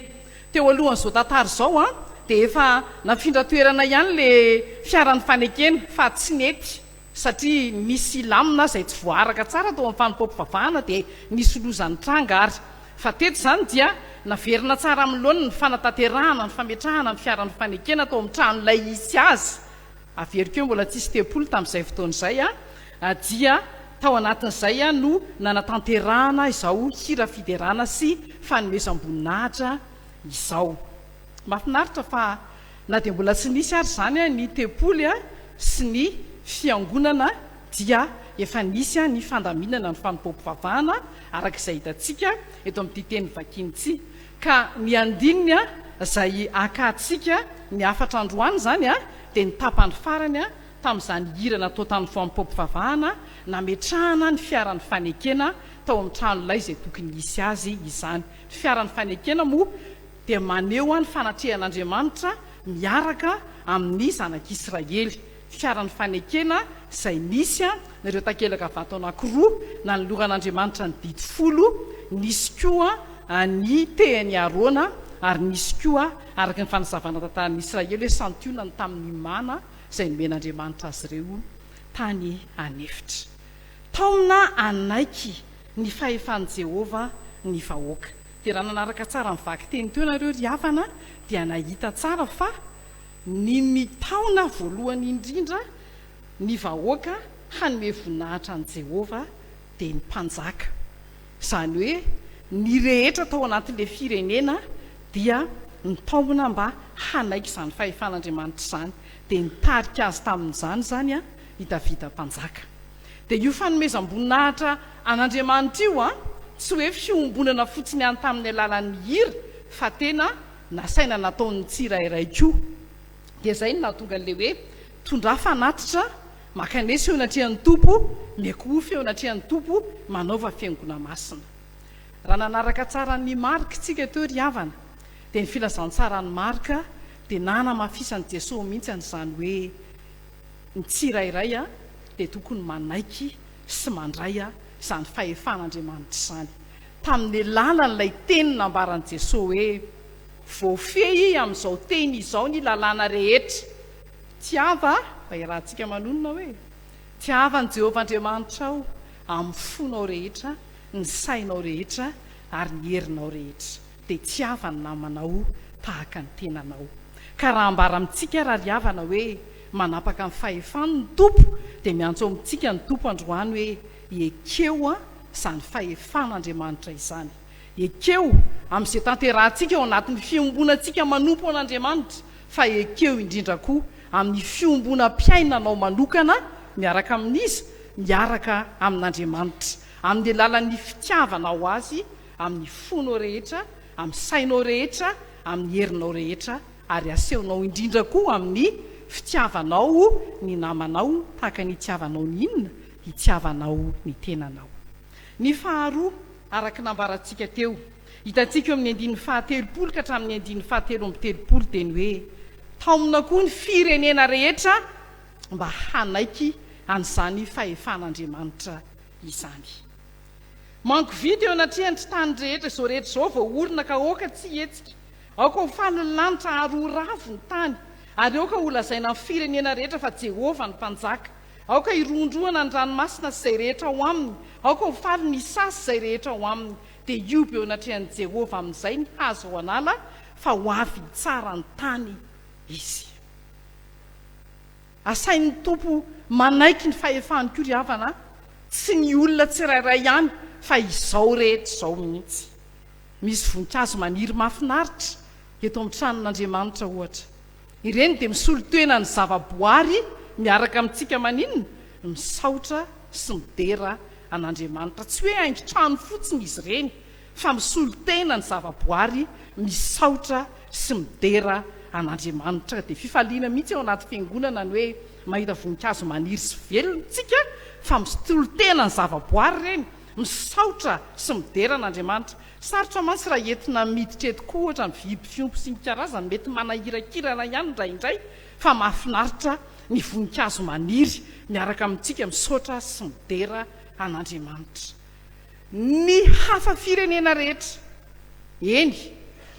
Teo alohan'izao tantara izao dia efa nafindra toerana ihany ilay fiaran'ny fanekena fa tsy nety satria nisy lamina izay tsy voaaraka tsara tao amin'ny fanompoam-pivavahana dia nisy loza nitranga ary. Fa teto izany dia naverina tsara amin'ny laoniny ny fanatanterahana ny fametrahana ny fiaran'ny fanekena tao amin'ny tranolay hisy azy. Averiko eo mbola tsisy tempoly tamin'izay fotoana izay dia tao anatin'izay no nanatanterahana izao hira fiderana sy fanomezam-boninahitra izao. Mahafinaritra fa na dia mbola tsy nisy ary izany ny tempoly sy ny fiangonana dia efa nisy ny fandaminana ny fanompoam-pivavahana araka izay hitantsika eto amin'ity teny vakina ity. Ka ny andininy izay hakantsika ny hafatra androany izany dia ny tapany farany tamin'izany hira natao tamin'ny fanompoam-pivavahana nametrahana ny fiaran'ny fanekena tao amin'ny tranolay izay tokony hisy azy izany. Ny fiaran'ny fanekena moa dia maneho ny fanatrehan'Andriamanitra miaraka amin'ny zanak'Israely. Fiaran'ny fanekena izay nisy ireo takelaka vato anankiroa nanoloran'Andriamanitra ny didy folo, nisy koa ny tehin'i Arona ary nisy koa, araka ny fanazavana tantaran'ny Israely, hoe santionany tamin'ny mana izay nomen'Andriamanitra azy ireo tany an'efitra. Taomina hanaiky ny fahefan'i Jehovah ny vahoaka. Dia raha nanaraka tsara ny vakiteny teo nareo ry havana dia nahita tsara fa ny mitaona voalohany indrindra ny vahoaka hanome voninahitra an'i Jehovah dia ny mpanjaka. Izany hoe ny rehetra tao anatin'ilay firenena dia nitaomina mba hanaiky izany fahefan'Andriamanitra izany. Dia nitarika azy tamin'izany izany i Davida mpanjaka. Dia io fanomezam-boninahitra an'Andriamanitra io tsy hoe fiombonana fotsiny ihany tamin'ny alalan'ny hira fa tena nasaina nataon'ny tsirairay koa. Dia izay no nahatonga an'ilay hoe tondrà fanatitra, mankanesa eo anatrehan'ny Tompo, miankohofy eo anatrehan'ny Tompo, manaova fiangona masina. Raha nanaraka tsara an'i Marka isika teo ry havana, dia ny filazantsaran'i Marka dia nanamafisan'i Jesoa mihitsy an'izany hoe ny tsirairay dia tokony manaiky sy mandray izany fahefan'Andriamanitra izany. Tamin'ny alalan'ilay teny nambaran'i Jesoa hoe, Voafehy amin'izao teny izao ny lalàna rehetra. Tiava, mba iarahantsika manonona hoe, Tiava an'i Jehovah Andriamanitrao amin'ny fonao rehetra, ny sainao rehetra, ary ny herinao rehetra. Dia tiava ny namanao tahaka ny tenanao. Ka raha ambara amintsika raha ry havana hoe manapaka ny fahefany ny Tompo, dia miantso amintsika ny Tompo androany hoe ekeo izany fahefan'Andriamanitra izany. Ekeo amin'izay tanterahantsika ao anatin'ny fiombonantsika manompo an'Andriamanitra, fa ekeo indrindra koa amin'ny fiombonam-piainanao manokana miaraka amin'iza? Miaraka amin'Andriamanitra, amin'ny alalan'ny fitiavanao Azy amin'ny fonao rehetra, amin'ny sainao rehetra, amin'ny herinao rehetra, ary asehonao indrindra koa amin'ny fitiavanao ny namanao tahaka ny itiavanao ny inona? Itiavanao ny tenanao. Ny faharoa, araka ny nambarantsika teo, hitantsika eo amin'ny andininy fahatelopolo ka hatramin'ny andininy fahatelo amby telopolo dia ny hoe taomina koa ny firenena rehetra mba hanaiky an'izany fahefan'Andriamanitra izany. Mangovita eo anatrehan'ny tany rehetra izao rehetra izao voaorina ka aoka tsy hihetsika. Aoka ho faly ny lanitra ary ho ravo ny tany, ary aoka holazaina amin'ny firenena rehetra fa Jehovah no Mpanjaka. Aoka hirohondrohana ny ranomasina sy izay rehetra ao aminy, aoka ho faly ny saha sy izay rehetra ao aminy. Dia hioby eo anatrehan'i Jehovah amin'izay ny hazo ao an'ala, fa ho avy hitsara ny tany izy. Asain'ny Tompo manaiky ny fahefany koa ry havana a! Tsy ny olona tsirairay ihany fa izao rehetra izao mihitsy. Misy voninkazo maniry mahafinaritra eto amin'ny tranon'Andriamanitra ohatra. Ireny dia misolo tena ny zava-boary miaraka amintsika maninona? Misaotra sy midera an'Andriamanitra. Tsy hoe haingon-trano fotsiny izy ireny fa misolo tena ny zava-boary misaotra sy midera an'Andriamanitra. Dia fifaliana mihitsy ao anaty fiangonana ny hoe mahita voninkazo maniry sy velona isika fa misolo tena ny zava-boary ireny, misaotra sy midera an'Andriamanitra. Sarotra mantsy raha entina miditra eto koa ohatra ny biby fiompy sy ny karazany mety manahirakirana ihany indraindray fa mahafinaritra ny voninkazo maniry miaraka amintsika misaotra sy midera an'Andriamanitra. Ny hafa firenena rehetra, eny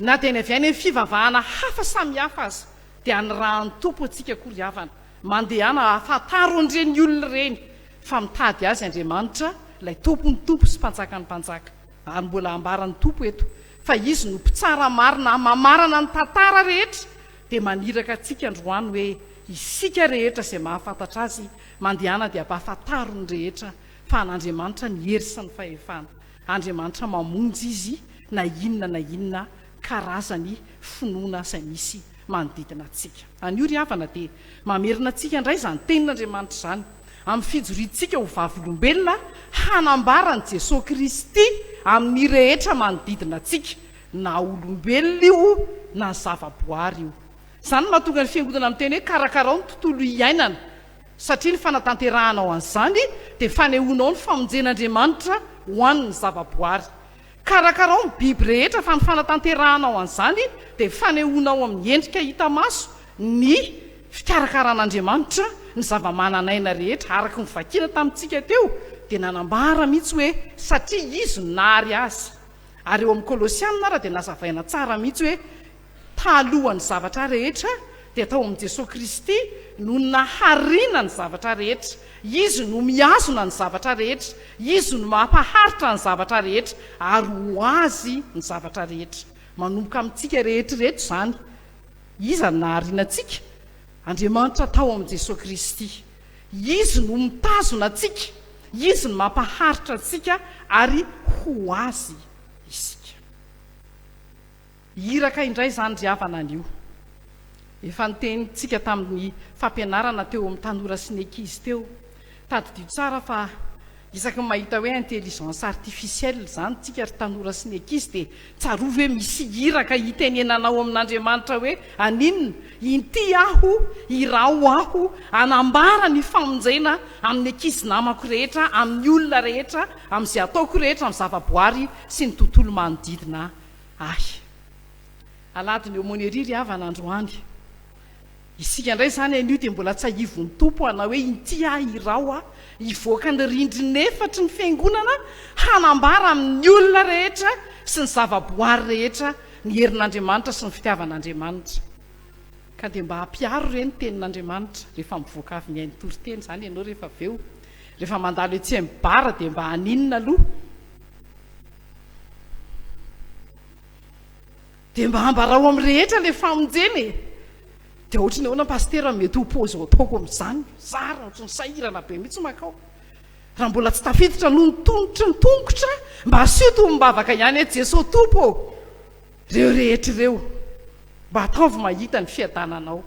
na dia ny avy any amin'ny fivavahana hafa samihafa aza dia anirahan'ny Tompo antsika akory havana, mandehana ahafantaro an'ireny olona ireny fa mitady azy Andriamanitra ilay Tompon'ny tompo sy Mpanjakan'ny mpanjaka. Ary mbola ambaran'ny Tompo eto fa Izy no mpitsara marina mamarana ny tantara rehetra dia maniraka antsika androany hoe isika rehetra izay mahafantatra Azy mandehana dia ampahafantaro ny rehetra fa an'Andriamanitra ny hery sy ny fahefana. Andriamanitra mamonjy Izy na inona na inona karazany finoana izay misy manodidina antsika. Anio ry havana dia mamerina antsika indray izany tenin'Andriamanitra izany amin'ny fijoriantsika ho vavolombelona hanambara an'i Jesoa Kristy amin'ny rehetra manodidina antsika, na olombelona io na zavaboary io. Izany no mahatonga ny Fiangonana miteny hoe karakarao ny tontolo iainana, satria ny fanatanterahanao an'izany dia fanehoanao ny famonjen'Andriamanitra ho an'ny zavaboary. Karakarao ny biby rehetra fa ny fanatanterahanao an'izany dia fanehoanao amin'ny endrika hita maso ny fikarakaran'Andriamanitra ny zava-manan'aina rehetra araka ny vakina tamintsika teo dia nanambara mihitsy hoe satria Izy no nahary azy ary eo amin'ny Kolosiana ara dia nazavaina tsara mihitsy hoe Talohan'ny zavatra rehetra dia tao amin'i Jesoa Kristy no nahariana ny zavatra rehetra. Izy no mihazona ny zavatra rehetra. Izy no mampaharitra ny zavatra rehetra ary ho Azy ny zavatra rehetra. Manomboka amintsika rehetra ireto izany. Iza no nahariana antsika? Andriamanitra tao amin'i Jesoa Kristy. Izy no mitazona antsika. Izy no mampaharitra antsika ary ho Azy isika. Iraka indray izany ry havana anio. Efa nitenintsika tamin'ny fampianarana teo amin'ny tanora sy ny ankizy teo. Tadidio tsara fa isaky ny mahita hoe intelligence artificielle izany tsika ry tanora sy ny ankizy dia tsarovy hoe misy iraka hitenenanao amin'Andriamanitra hoe aninona? Inty aho, iraho aho hanambara ny famonjena amin'ny ankizy namako rehetra, amin'ny olona rehetra, amin'izay ataoko rehetra, amin'ny zavaboary sy ny tontolo manodidina ahy. Alahadin'ny Aumônerie ry havana androany. Isika indray izany anio dia mbola tsahivon'ny Tompo hanao hoe inty aho iraho aho hivoaka ny rindrin'efatry ny fiangonana hanambara amin'ny olona rehetra sy ny zavaboary rehetra ny herin'Andriamanitra sy ny fitiavan'Andriamanitra. Ka dia mba ampiharo re ny tenin'Andriamanitra rehefa mivoaka avy mihaino toriteny izany ianao rehefa avy eo. Rehefa mandalo etsy amin'ny bar dia mba haninona aloha? Dia mba ambarao amin'ny rehetra ilay famonjena e! Dia ohatry ny ahoana Pasitera no mety ho paozy ataoko amin'izany? Zara ohatry ny sahirana be mihitsy mankao. Raha mbola tsy tafiditra noho ny tongotry ny tongotra, mba asio tombom-bavaka ihany hoe Jesoa Tompo ô! Ireo rehetra ireo, mba ataovy mahita ny fiadananao.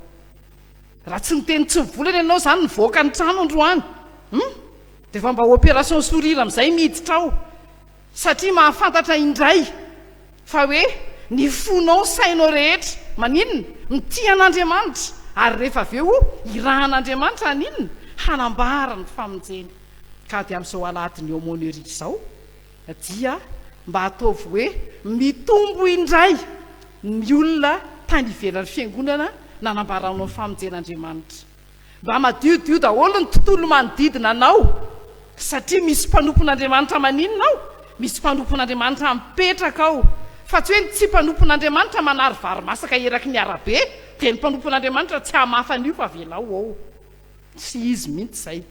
Raha tsy niteny tsy mivolana ianao izany nivoaka ny trano androany, hum? Dia efa mba opération sourire amin'izay miditra ao. Satria mahafantatra indray fa hoe ny fonao sainao rehetra maninona? Mitia an'Andriamanitra ary rehefa avy eo irahan'Andriamanitra haninona? Hanambara ny famonjeny. Ka dia amin'izao alahadin'ny aumônerie izao dia mba ataovy hoe mitombo indray ny olona tany ivelan'ny fiangonana nanambaranao ny famonjen'Andriamanitra. Mba madiodio daholo ny tontolo manodidina anao satria misy mpanompon'Andriamanitra maninona ao? Misy mpanompon'Andriamanitra mipetraka ao. Fa tsy hoe ny tsy mpanompon'Andriamanitra manary vary masaka eraky ny arabe dia ny mpanompon'Andriamanitra tsy hamafa an'io fa avelao ao. Tsy izy mihitsy izay.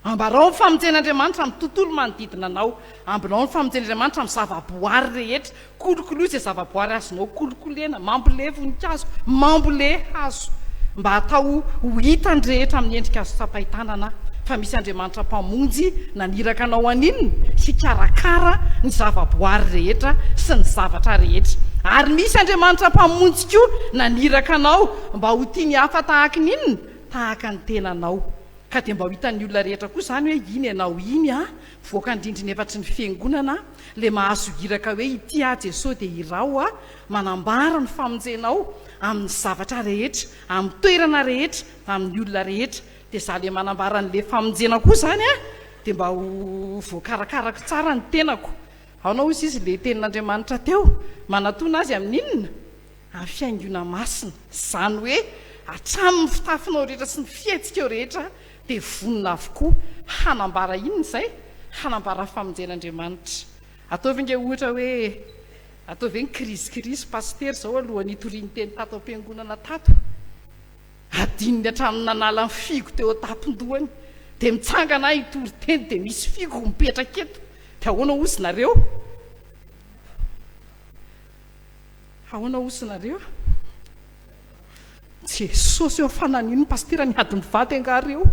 Ambarao ny famonjen'Andriamanitra amin'ny tontolo manodidina anao. Ambilao ny famonjen'Andriamanitra amin'ny zava-boary rehetra. Kolokoloy izay zava-boary azonao kolokolena. Mambolea voninkazo. Mambolea hazo. Mba hatao ho hitan'ny rehetra amin'ny endrika azo tsapain-tanana fa misy Andriamanitra Mpamonjy naniraka anao haninona? Hikarakara ny zava-boary rehetra sy ny zavatra rehetra. Ary misy Andriamanitra Mpamonjy koa naniraka anao mba ho tia ny hafa tahaka ny inona? Tahaka ny tenanao. Ka dia mba ho hitan'ny olona rehetra koa izany hoe iny ianao iny an, mivoaka ny rindrina efatry ny fiangonana, ilay mahazo iraka hoe ity aho Jesoa dia iraho aho, manambara ny famonjenao amin'ny zavatra rehetra, amin'ny toerana rehetra, amin'ny olona rehetra. Dia izaho ilay manambara an'ilay famonjena koa izany an, dia mba ho voakarakarako tsara ny tenako. Aona hozy izy ilay tenin'Andriamanitra teo? Manatona azy amin'ny inona? Amin'ny fihaingoana masina, izany hoe hatramin'ny fitafinao rehetra sy ny fihetsikao rehetra dia vonona avokoa hanambara inona izay? Hanambara ny famonjen'Andriamanitra. Ataovy ange ohatra hoe, ataovy hoe nikirizikirizy pasitera izao alohan'ny hitoriany teny tato am-piangonana tato. Adinony hatramin'ny nanala ny figo teo an-tampon-dohany. Dia mitsangana aho hitory teny dia misy figo mipetraka eto. Dia ahoana hozy nareo? Ahoana ozy nareo? Jesosy ô fa nanino pasitera niady mivady angaha reo?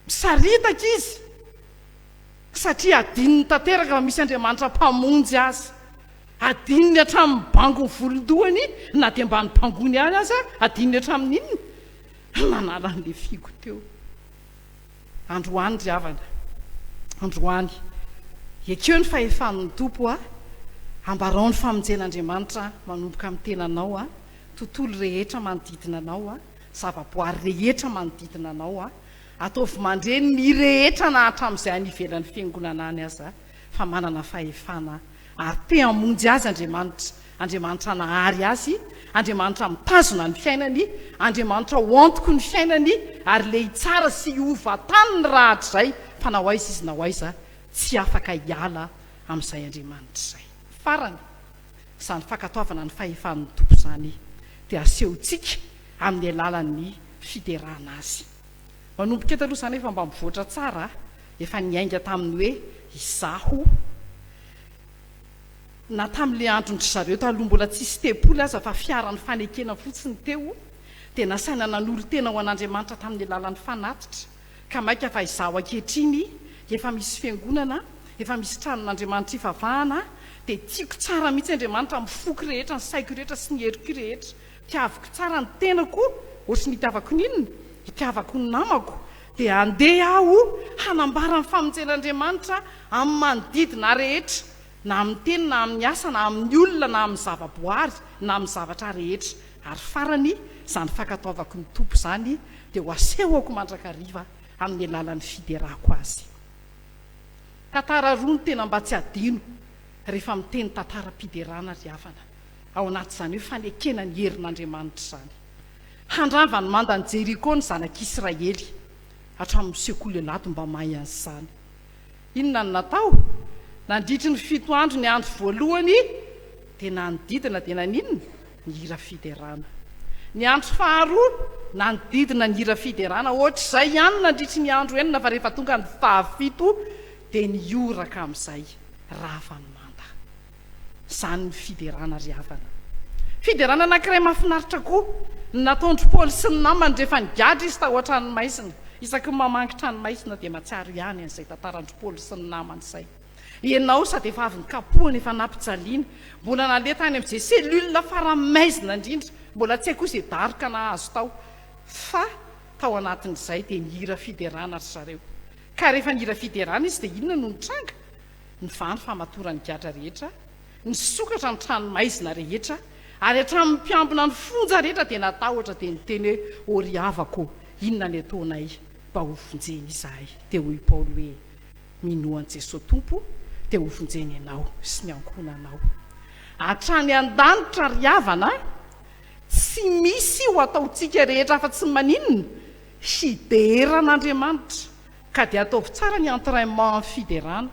Misaritaka izy satria adinony tanteraka fa misy Andriamanitra mpamonjy azy. Adinony hatramin'ny bango ny volon-dohany na dia mba nibangony ihany aza, adinony hatramin'ny inona? Nanala an'ilay figo teo. Androany ry havana, androany, ekeo ny fahefan'ny Tompo a, ambarao ny famonjen'Andriamanitra manomboka amin'ny tenanao a, tontolo rehetra manodidina anao a, zavaboary rehetra manodidina anao a, ataovy mandre ny rehetra na hatramin'izay any ivelan'ny fiangonana any aza fa manana fahefana ary te hamonjy azy Andriamanitra, Andriamanitra nahary azy, Andriamanitra mitazona ny fiainany, Andriamanitra ho antoky ny fiainany ary le hitsara sy hiova taniny rahatrizay fa na ho aiza izy na ho aiza tsy afaka hiala amin'izay Andriamanitra izay. Farany, izany fankatoavana ny fahefan'ny Tompo izany dia asehontsika amin'ny alalan'ny fiderana Azy. Manomboka eto aloha izany efa mba mivoatra tsara, efa niainga tamin'ny hoe izaho, na tamin'ilay andron-dry zareo taloha mbola tsisy tempoly aza fa fiaran'ny fanekena fotsiny teo, dia nasaina nanolo-tena ho an'Andriamanitra tamin'ny alalan'ny fanatitra, ka mainka fa izaho ankehitriny efa misy fiangonana, efa misy tranon'Andriamanitra ivavahana, dia tiako tsara mihitsy Andriamanitra amin'ny foko rehetra, ny saiko rehetra sy ny heriko rehetra. Tiaviko tsara ny tenako ohatry ny itiavako ny inona? Itiavako ny namako. Dia handeha aho hanambara ny famonjen'Andriamanitra amin'ny manodidina rehetra, na amin'ny teny na amin'ny asa na amin'ny olona na amin'ny zava-boary na amin'ny zavatra rehetra. Ary farany, izany fankatoavako ny Tompo izany dia ho asehoko mandrakariva amin'ny alalan'ny fiderako Azy. Tantara roa no tena mba tsy adino rehefa miteny tantaram-piderana ry havana. Ao anatin'izany hoe fanekena ny herin'Andriamanitra izany. Handrava ny mandan'i Jeriko ny zanak'Israely. Hatramin'ny sekoly alahady mba mahay an'izany. Inona no natao? Nandritry ny fito andro ny andro voalohany dia nanodidina dia naninona? Nihira fiderana. Ny andro faharoa nanodidina nihira fiderana. Ohatr'izay ihany nandritry ny andro enina fa rehefa tonga ny fahafito dia nihoraka amin'izay rava ny manda. Izany ny fiderana ry havana. Fiderana anankiray mahafinaritra koa ny nataon-dry Paoly sy ny namany rehefa nigadra izy tao an-tranomaizina. Isaky ny mamangy tranomaizina dia mahatsiaro ihany an'izay tantaran-dry Paoly sy ny namany izay. Ianao sady efa avy nikapohana, efa nampijaliana, mbola naleha tany amin'izay cellule farany maizina indrindra, mbola tsy hay koa izay daroka nahazo tao. Fa tao anatin'izay dia nihira fiderana ry zareo. Ka rehefa nihira fiderana izy dia inona no nitranga? Nivaha ny famatoran'ny gadra rehetra, nisokatra ny trano maizina rehetra, ary hatramin'ny mpiambina ny fonja rehetra dia natahotra dia niteny hoe, Ô ry havako ô, inona ny ataonay mba hovonjena izahay? Dia hoy Paoly hoe, Minoa an'i Jesoa Tompo dia hovonjena ianao sy ny ankohonanao. Hatrany an-danitra ry havana, tsy misy ho ataontsika rehetra afa-tsy ny maninona? Hidera an'Andriamanitra. Ka dia ataovy tsara ny entrainement amin'ny fiderana.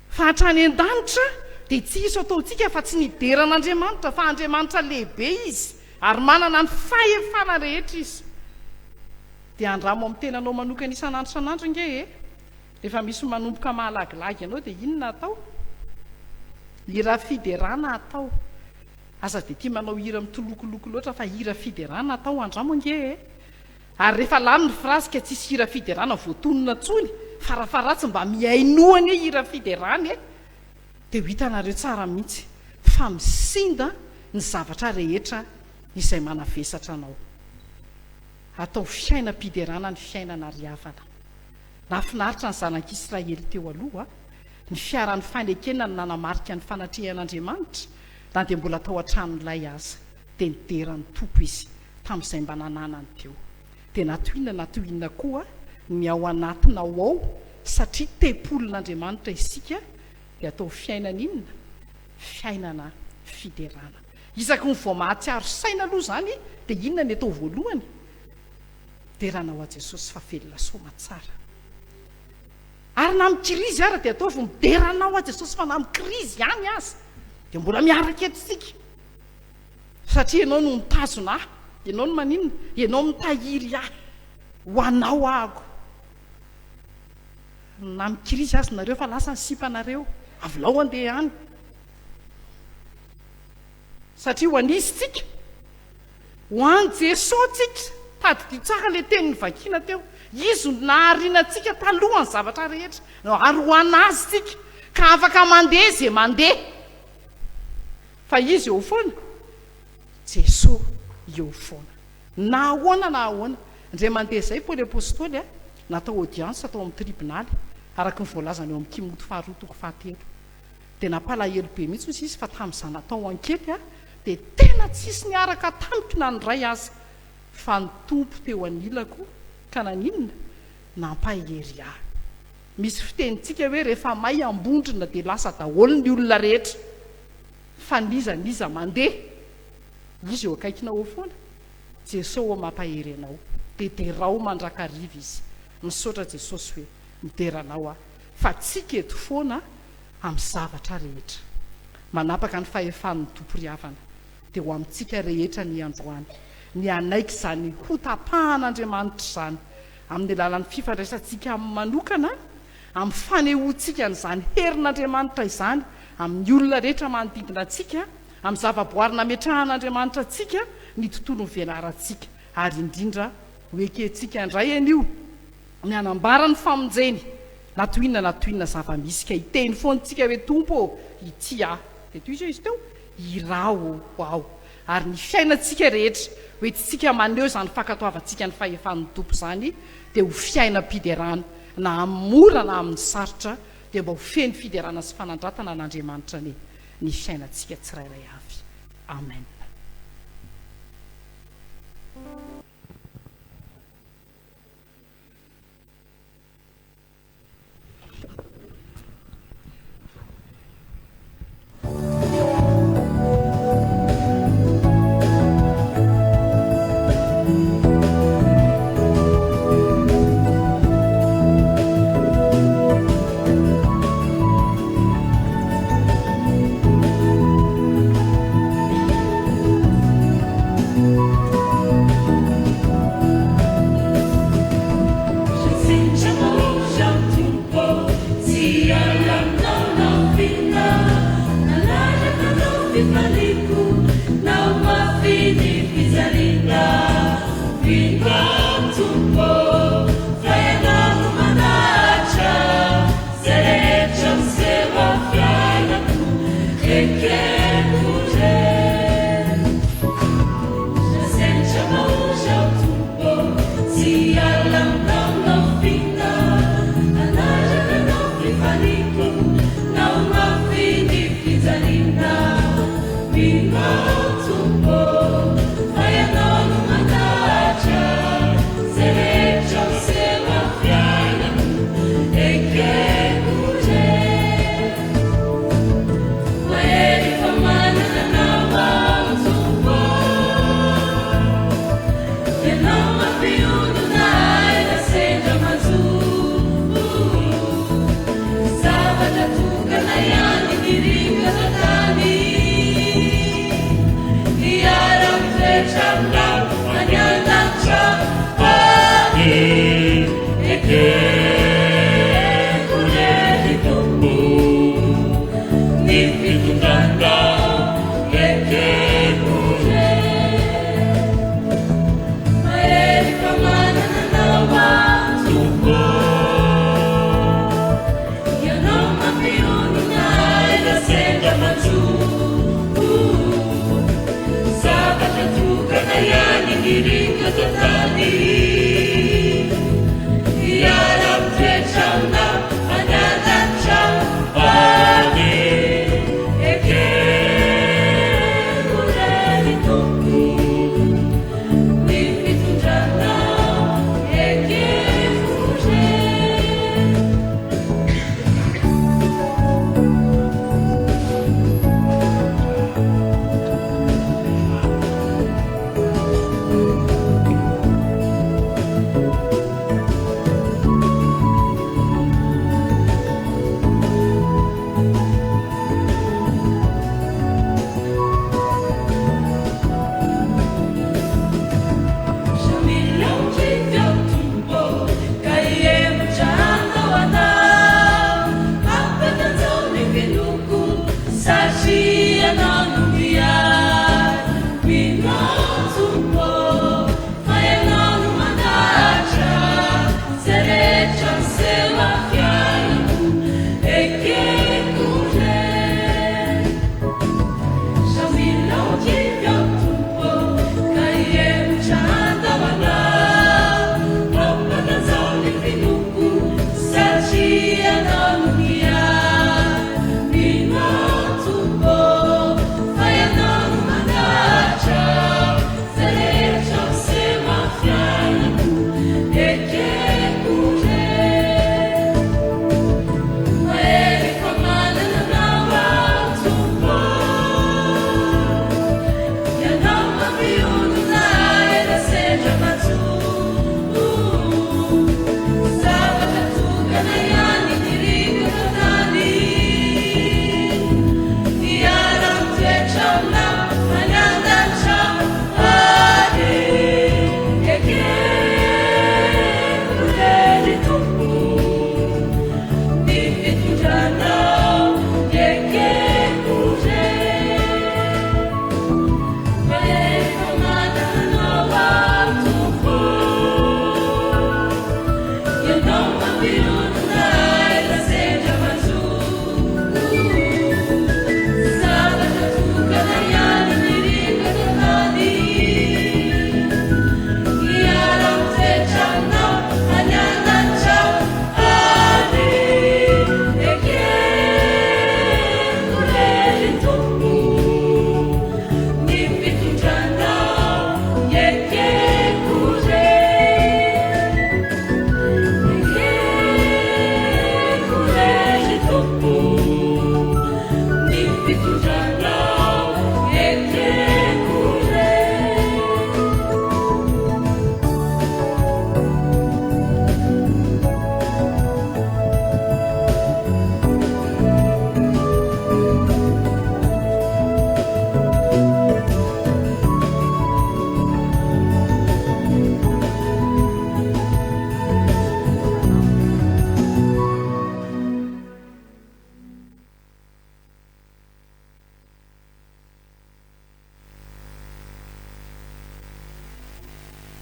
Fa hatrany an-danitra dia tsy hisy ataontsika afa-tsy ny hidera an'Andriamanitra, fa Andriamanitra lehibe Izy ary manana ny fahefana rehetra Izy. Dia andramo amin'ny tenanao manokana isan'andro isan'andro ange e! Rehefa misy manomboka mahalagilagy anao dia inona atao? Hira fiderana atao. Aza dia tia manao hira mitolokoloko loatra fa hira fiderana atao, andramo ange e! Ary rehefa lany ny phrase ka tsisy hira fiderana voatonona intsony, farafaharatsy mba mihainoa anie hira fiderana e! Dia ho hitanareo tsara mihitsy fa misinda ny zavatra rehetra izay manavesatra anao. Atao fiainam-piderana ny fiainana ry havana. Nahafinaritra ny zanak'Israely teo aloha ny fiaran'ny fanekena no nanamarika ny fanatrehan'Andriamanitra na dia mbola tao an-tranolay aza. Dia nidera ny Tompo izy tamin'izay mba nananany teo. Dia na toy inona na toy inona koa ny ao anatinao ao, satria tempolin'Andriamanitra isika, dia atao fiainana inona? Fiainana fiderana. Isaky ny vao mahatsiaro saina aloha izany dia inona ny atao voalohany? Derana ho an'i Jesosy fa velona soamatsara. Ary na amin'ny kirizy ara dia ataovy midera anao aho Jesosy fa na amin'ny kirizy ihany aza dia mbola miaraka eto isika. Satria ianao no mitazona ahy, ianao no maninona? Ianao mitahiry ahy ho anao ahako. Na mikirizy aza nareo fa lasa ny sipanareo, avilao andeha any. Satria ho an'iza tsika? Ho an'i Jesoa tsika. Tadidio tsara ilay teny novakiana teo. Izy no nahariana antsika talohan'ny zavatra rehetra. Ary ho an'Azy tsika. Ka afaka mandeha izay mandeha. Fa Izy eo foana, Jesoa eo foana. Na ahoana na ahoana. Indray mandeha izay Paoly Apostoly a, natao audience tao amin'ny tribonaly, araka ny voalazany ao amin'ny Timoty faharoa toko fahatelo. Dia nampalahelo be mihitsy hozy izy fa tamin'izaho natao enquete a, dia tena tsisy niaraka tamiko na ny iray aza, fa ny Tompo teo anilako ka naninona? Nampahery ahy. Misy fitenintsika hoe rehefa may Ambondrona dia lasa daholo ny olona rehetra. Fa n'iza n'iza mandeha, Izy eo akaikinao eo foana. Jeso ô mampahery anao. Dia derao mandrakariva Izy. Misaotra Jesosy hoe midera anao aho. Fa tsika eto foana amin'ny zavatra rehetra. Manapaka ny fahefan'ny Tompo ry havana. Dia ho amintsika rehetra ny androany. Ny hanaiky izany hotapahan'Andriamanitra izany. Amin'ny alalan'ny fifandraisantsika Aminy manokana, amin'ny fanehoantsika an'izany herin'Andriamanitra izany amin'ny olona rehetra manodidina antsika, amin'ny zavaboary nametrahan'Andriamanitra antsika, ny tontolon'ny velarantsika, ary indrindra ho ekentsika indray anio ny hanambara ny famonjeny na toy inona na toy inona zava-misy ka hiteny foana isika hoe Tompo ô, ity aho. Dia tohizo izy teo, iraho aho. Ary ny fiainantsika rehetra, ho entintsika maneho izany fankatoavantsika ny fahefan'ny Tompo izany, dia ho fiainam-piderana, na amin'ny mora na amin'ny sarotra, dia mba ho feno fiderana sy fanandratana an'Andriamanitra anie ny fiainantsika tsirairay avy. Amen.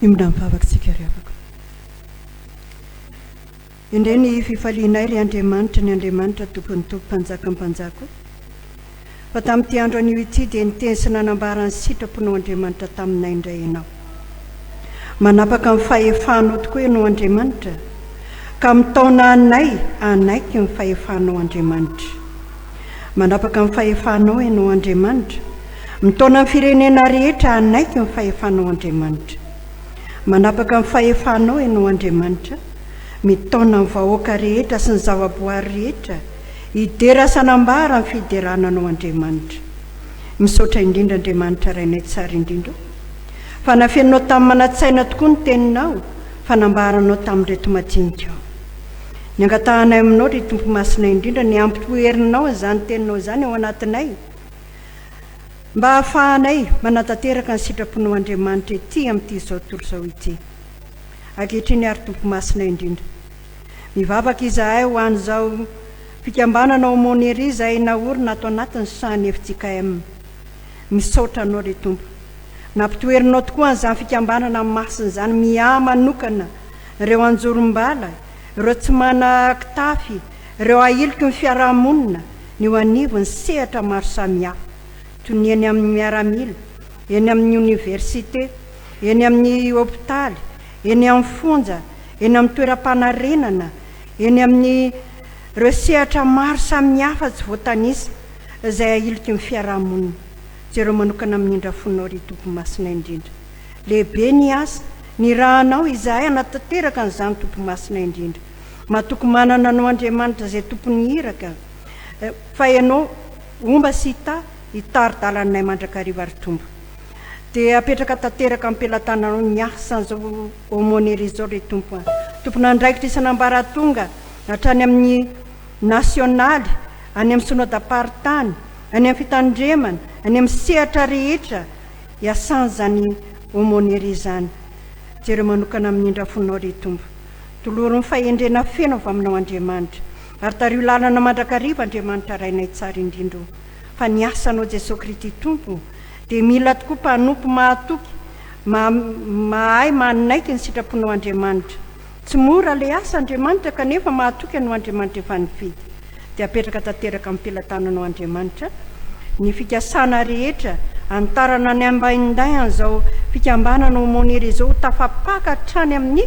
Miombona mivavaka isika ry havako. Endrey ny fifalianay ry Andriamanitra, ny Andriamanitra Tompon'ny tompo, Mpanjakan'ny mpanjaka o. Fa tamin'ity andro anio ity dia niteny sy nanambara ny sitraponao Andriamanitra taminay indray Ianao. Manapaka ny fahefanao tokoa Ianao Andriamanitra, ka mitaona anay hanaiky ny fahefanao Andriamanitra. Manapaka ny fahefanao Ianao Andriamanitra, mitaona ny firenena rehetra hanaiky ny fahefanao Andriamanitra. Manapaka ny fahefanao Ianao Andriamanitra, mitaona ny vahoaka rehetra sy ny zavaboary rehetra hidera sy hanambara ny fiderana Anao Andriamanitra. Misaotra indrindra Andriamanitra Rainay tsara indrindra o! Fa nafeninao tamin'ny manan-tsaina tokoa ny teninao fa nambaranao tamin'ireto madinika. Ny angatahanay aminao ry Tompo Masina indrindra ny hampitoherinao izany teninao izany ao anatinay mba hahafahanay manatanteraka ny sitraponao Andriamanitra ety amin'ity izao tontolo izao ity. Ankehitriny ary Tompo Masina indrindra. Mivavaka izahay ho an'izao fikambanana Aumônerie izay naorina ato anatin'ny sahan'ny fjkm. Misaotra Anao ry Tompo. Nampitoherinao tokoa an'izany fikambanana masina izany miahy manokana ireo anjorom-bala, ireo tsy mana-kitafy, ireo ahiliky ny fiarahamonina, ny eo anivon'ny sehatra maro samihafa, toy ny eny amin'ny miaramila, eny amin'ny oniversite, eny amin'ny hopitaly, eny amin'ny fonja, eny amin'ny toeram-panarenana, eny amin'ny ireo sehatra maro samihafa tsy voatanisa izay ahiliky ny fiarahamonina. Jereo manokana amin'ny indra fonao ry Tompo Masina indrindra. Lehibe ny asa, nirahanao izahay hanatanteraka an'izany Tompo Masina indrindra. Matoky manana Anao Andriamanitra izay Tompon'ny iraka, fa Ianao homba sy hitahy, hitari-dalanay mandrakariva ry Tompo. Dia apetraka tanteraka am-pelatananao ny asan'izao aumônerie izao ry Tompo a. Tompon'andraikitra isan'ambaratonga hatrany amin'ny nasionaly, any amin'ny synodam-paritany, any amin'ny fitandremana, any amin'ny sehatra rehetra iasany izany aumônerie izany. Jereo manokana amin'ny indrafonao ry Tompo. Tolory ny fahendrena feno avy aminao Andriamanitra. Ary tariho lalana mandrakariva Andriamanitra Rainay tsara indrindra o. Fa ny asanao Jesoa Krity Tompo dia mila tokoa mpanompo mahatoky, mahay manaiky ny sitraponao Andriamanitra. Tsy mora le asa Andriamanitra kanefa mahatoky anao Andriamanitra efa nifidy. Dia apetraka tanteraka am-pelatananao Andriamanitra ny fikasana rehetra hanitarana ny ambainday an'izao fikambanana Aumônerie izao ho tafapaka hatrany amin'ny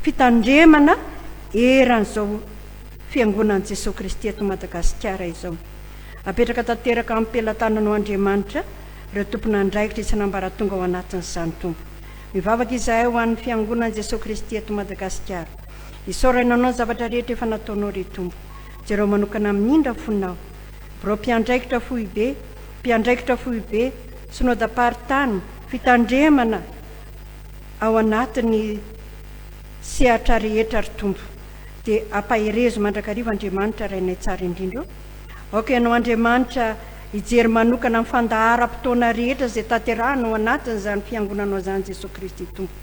fitandremana eran'izao Fiangonan'i Jesoa Kristy eto Madagasikara izao. Apetraka tanteraka am-pelatananao Andriamanitra ireo tompon'andraikitra isan'ambaratonga ao anatin'izany Tompo. Mivavaka izahay ho an'ny Fiangonan'i Jesoa Kristy eto Madagasikara. Isaorana Anao ny zavatra rehetra efa nataonao ry Tompo. Jereo manokana amindra fonao. Birao mpiandraikitra foibe, mpiandraikitra foibe, synodam-paritany, fitandremana ao anatin'ny sehatra rehetra ry Tompo. Dia ampaherezo mandrakariva Andriamanitra Rainay tsara indrindra o. Aoka Ianao Andriamanitra hijery manokana ny fandaharam-potoana rehetra izay tanterahina ao anatin'izany Fiangonanao izany Jesoa Kristy Tompo.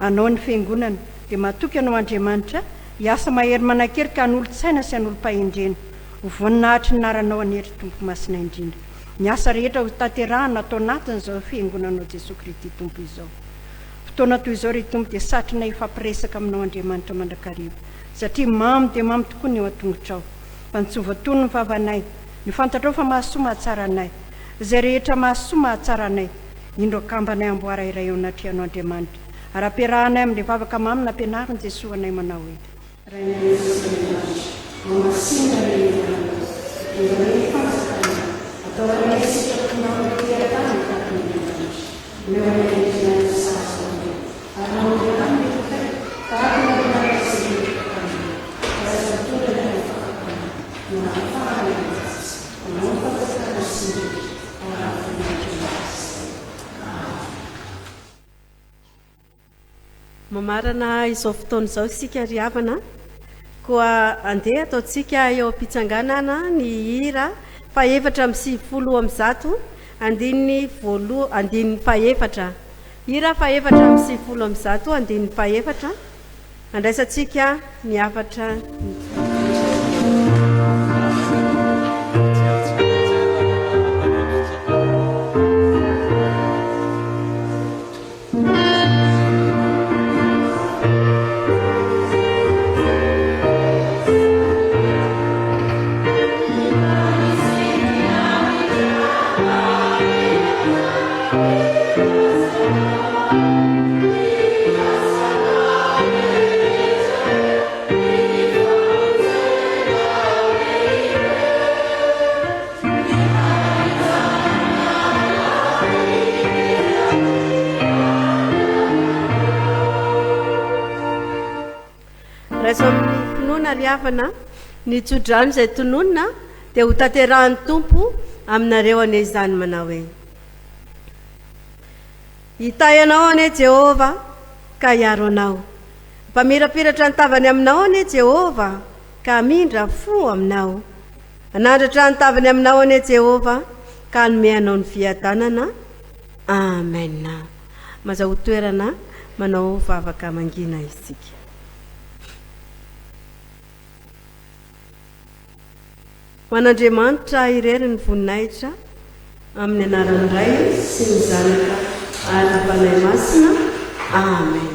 Anao ny Fiangonana, dia matoky Anao Andriamanitra, hiasa mahery manan-kery ka hanolo-tsaina sy hanolo-pahendrena. Ho voninahitry ny Anaranao anie ry Tompo Masina indrindra, ny asa rehetra ho tanterahina ato anatin'izao Fiangonanao Jesoa Krity Tompo izao. Fotoana toy izao ry Tompo dia satrinay hifampiresaka Aminao Andriamanitra mandrakariva, satria mamy dia mamy tokoa ny eo an-tongotrao. Fa ny tsy ho voatony ny vavanay, ny fantatrao fa mahasoa mahatsara anay. Izay rehetra mahasoa mahatsara anay, indro akambanay amboara iray eo anatrehanao Andriamanitra, ary ampiarahanay amin'ilay vavaka mamy nampianarin'i Jesoa anay manao hoe. Rainay izay any an-danitra, Hamasinina anie ny anaranao, Tonga anie ny fanjakanao, Ataovy anie ny sitraponao ety an-tany tahaka ny any an-danitra. Omeo anay ny fiainana sahaza anay, ary mamelà ny helokay tahaka ny namelanay izay meloka taminay. Ary aza mitondra anay amin'ny fakam-panahy, na hahafahana ny ratsy. Anao ny fanjakana sy ny hery ary ny voninahitra mandrakizay. Amen. Mamarana izao fotoana izao isika ry havana, koa andeha ataontsika eo am-pitsanganana ny hira faha-194 andininy voaloha andininy fahefatra. Hira faha-194 andininy fahefatra, andraisantsika ny hafatra ny. Raiso amin'ny finoana ry havana ny tsodrano izay tononina dia ho tanterahan'ny Tompo aminareo anie izany manao hoe, Hitahy anao anie Jehovah ka hiaro anao. Hampamirapiratra ny tavany aminao anie Jehovah ka hamindra fo aminao. Hanandratra ny tavany aminao anie Jehovah ka hanome anao ny fiadanana. Amen. Mazahoa toerana manao vavaka mangina isika. Ho an'Andriamanitra irery ny voninahitra amin'ny anaran'ny Ray sy ny Zanaka ary ny Fanahy Masina. Amen.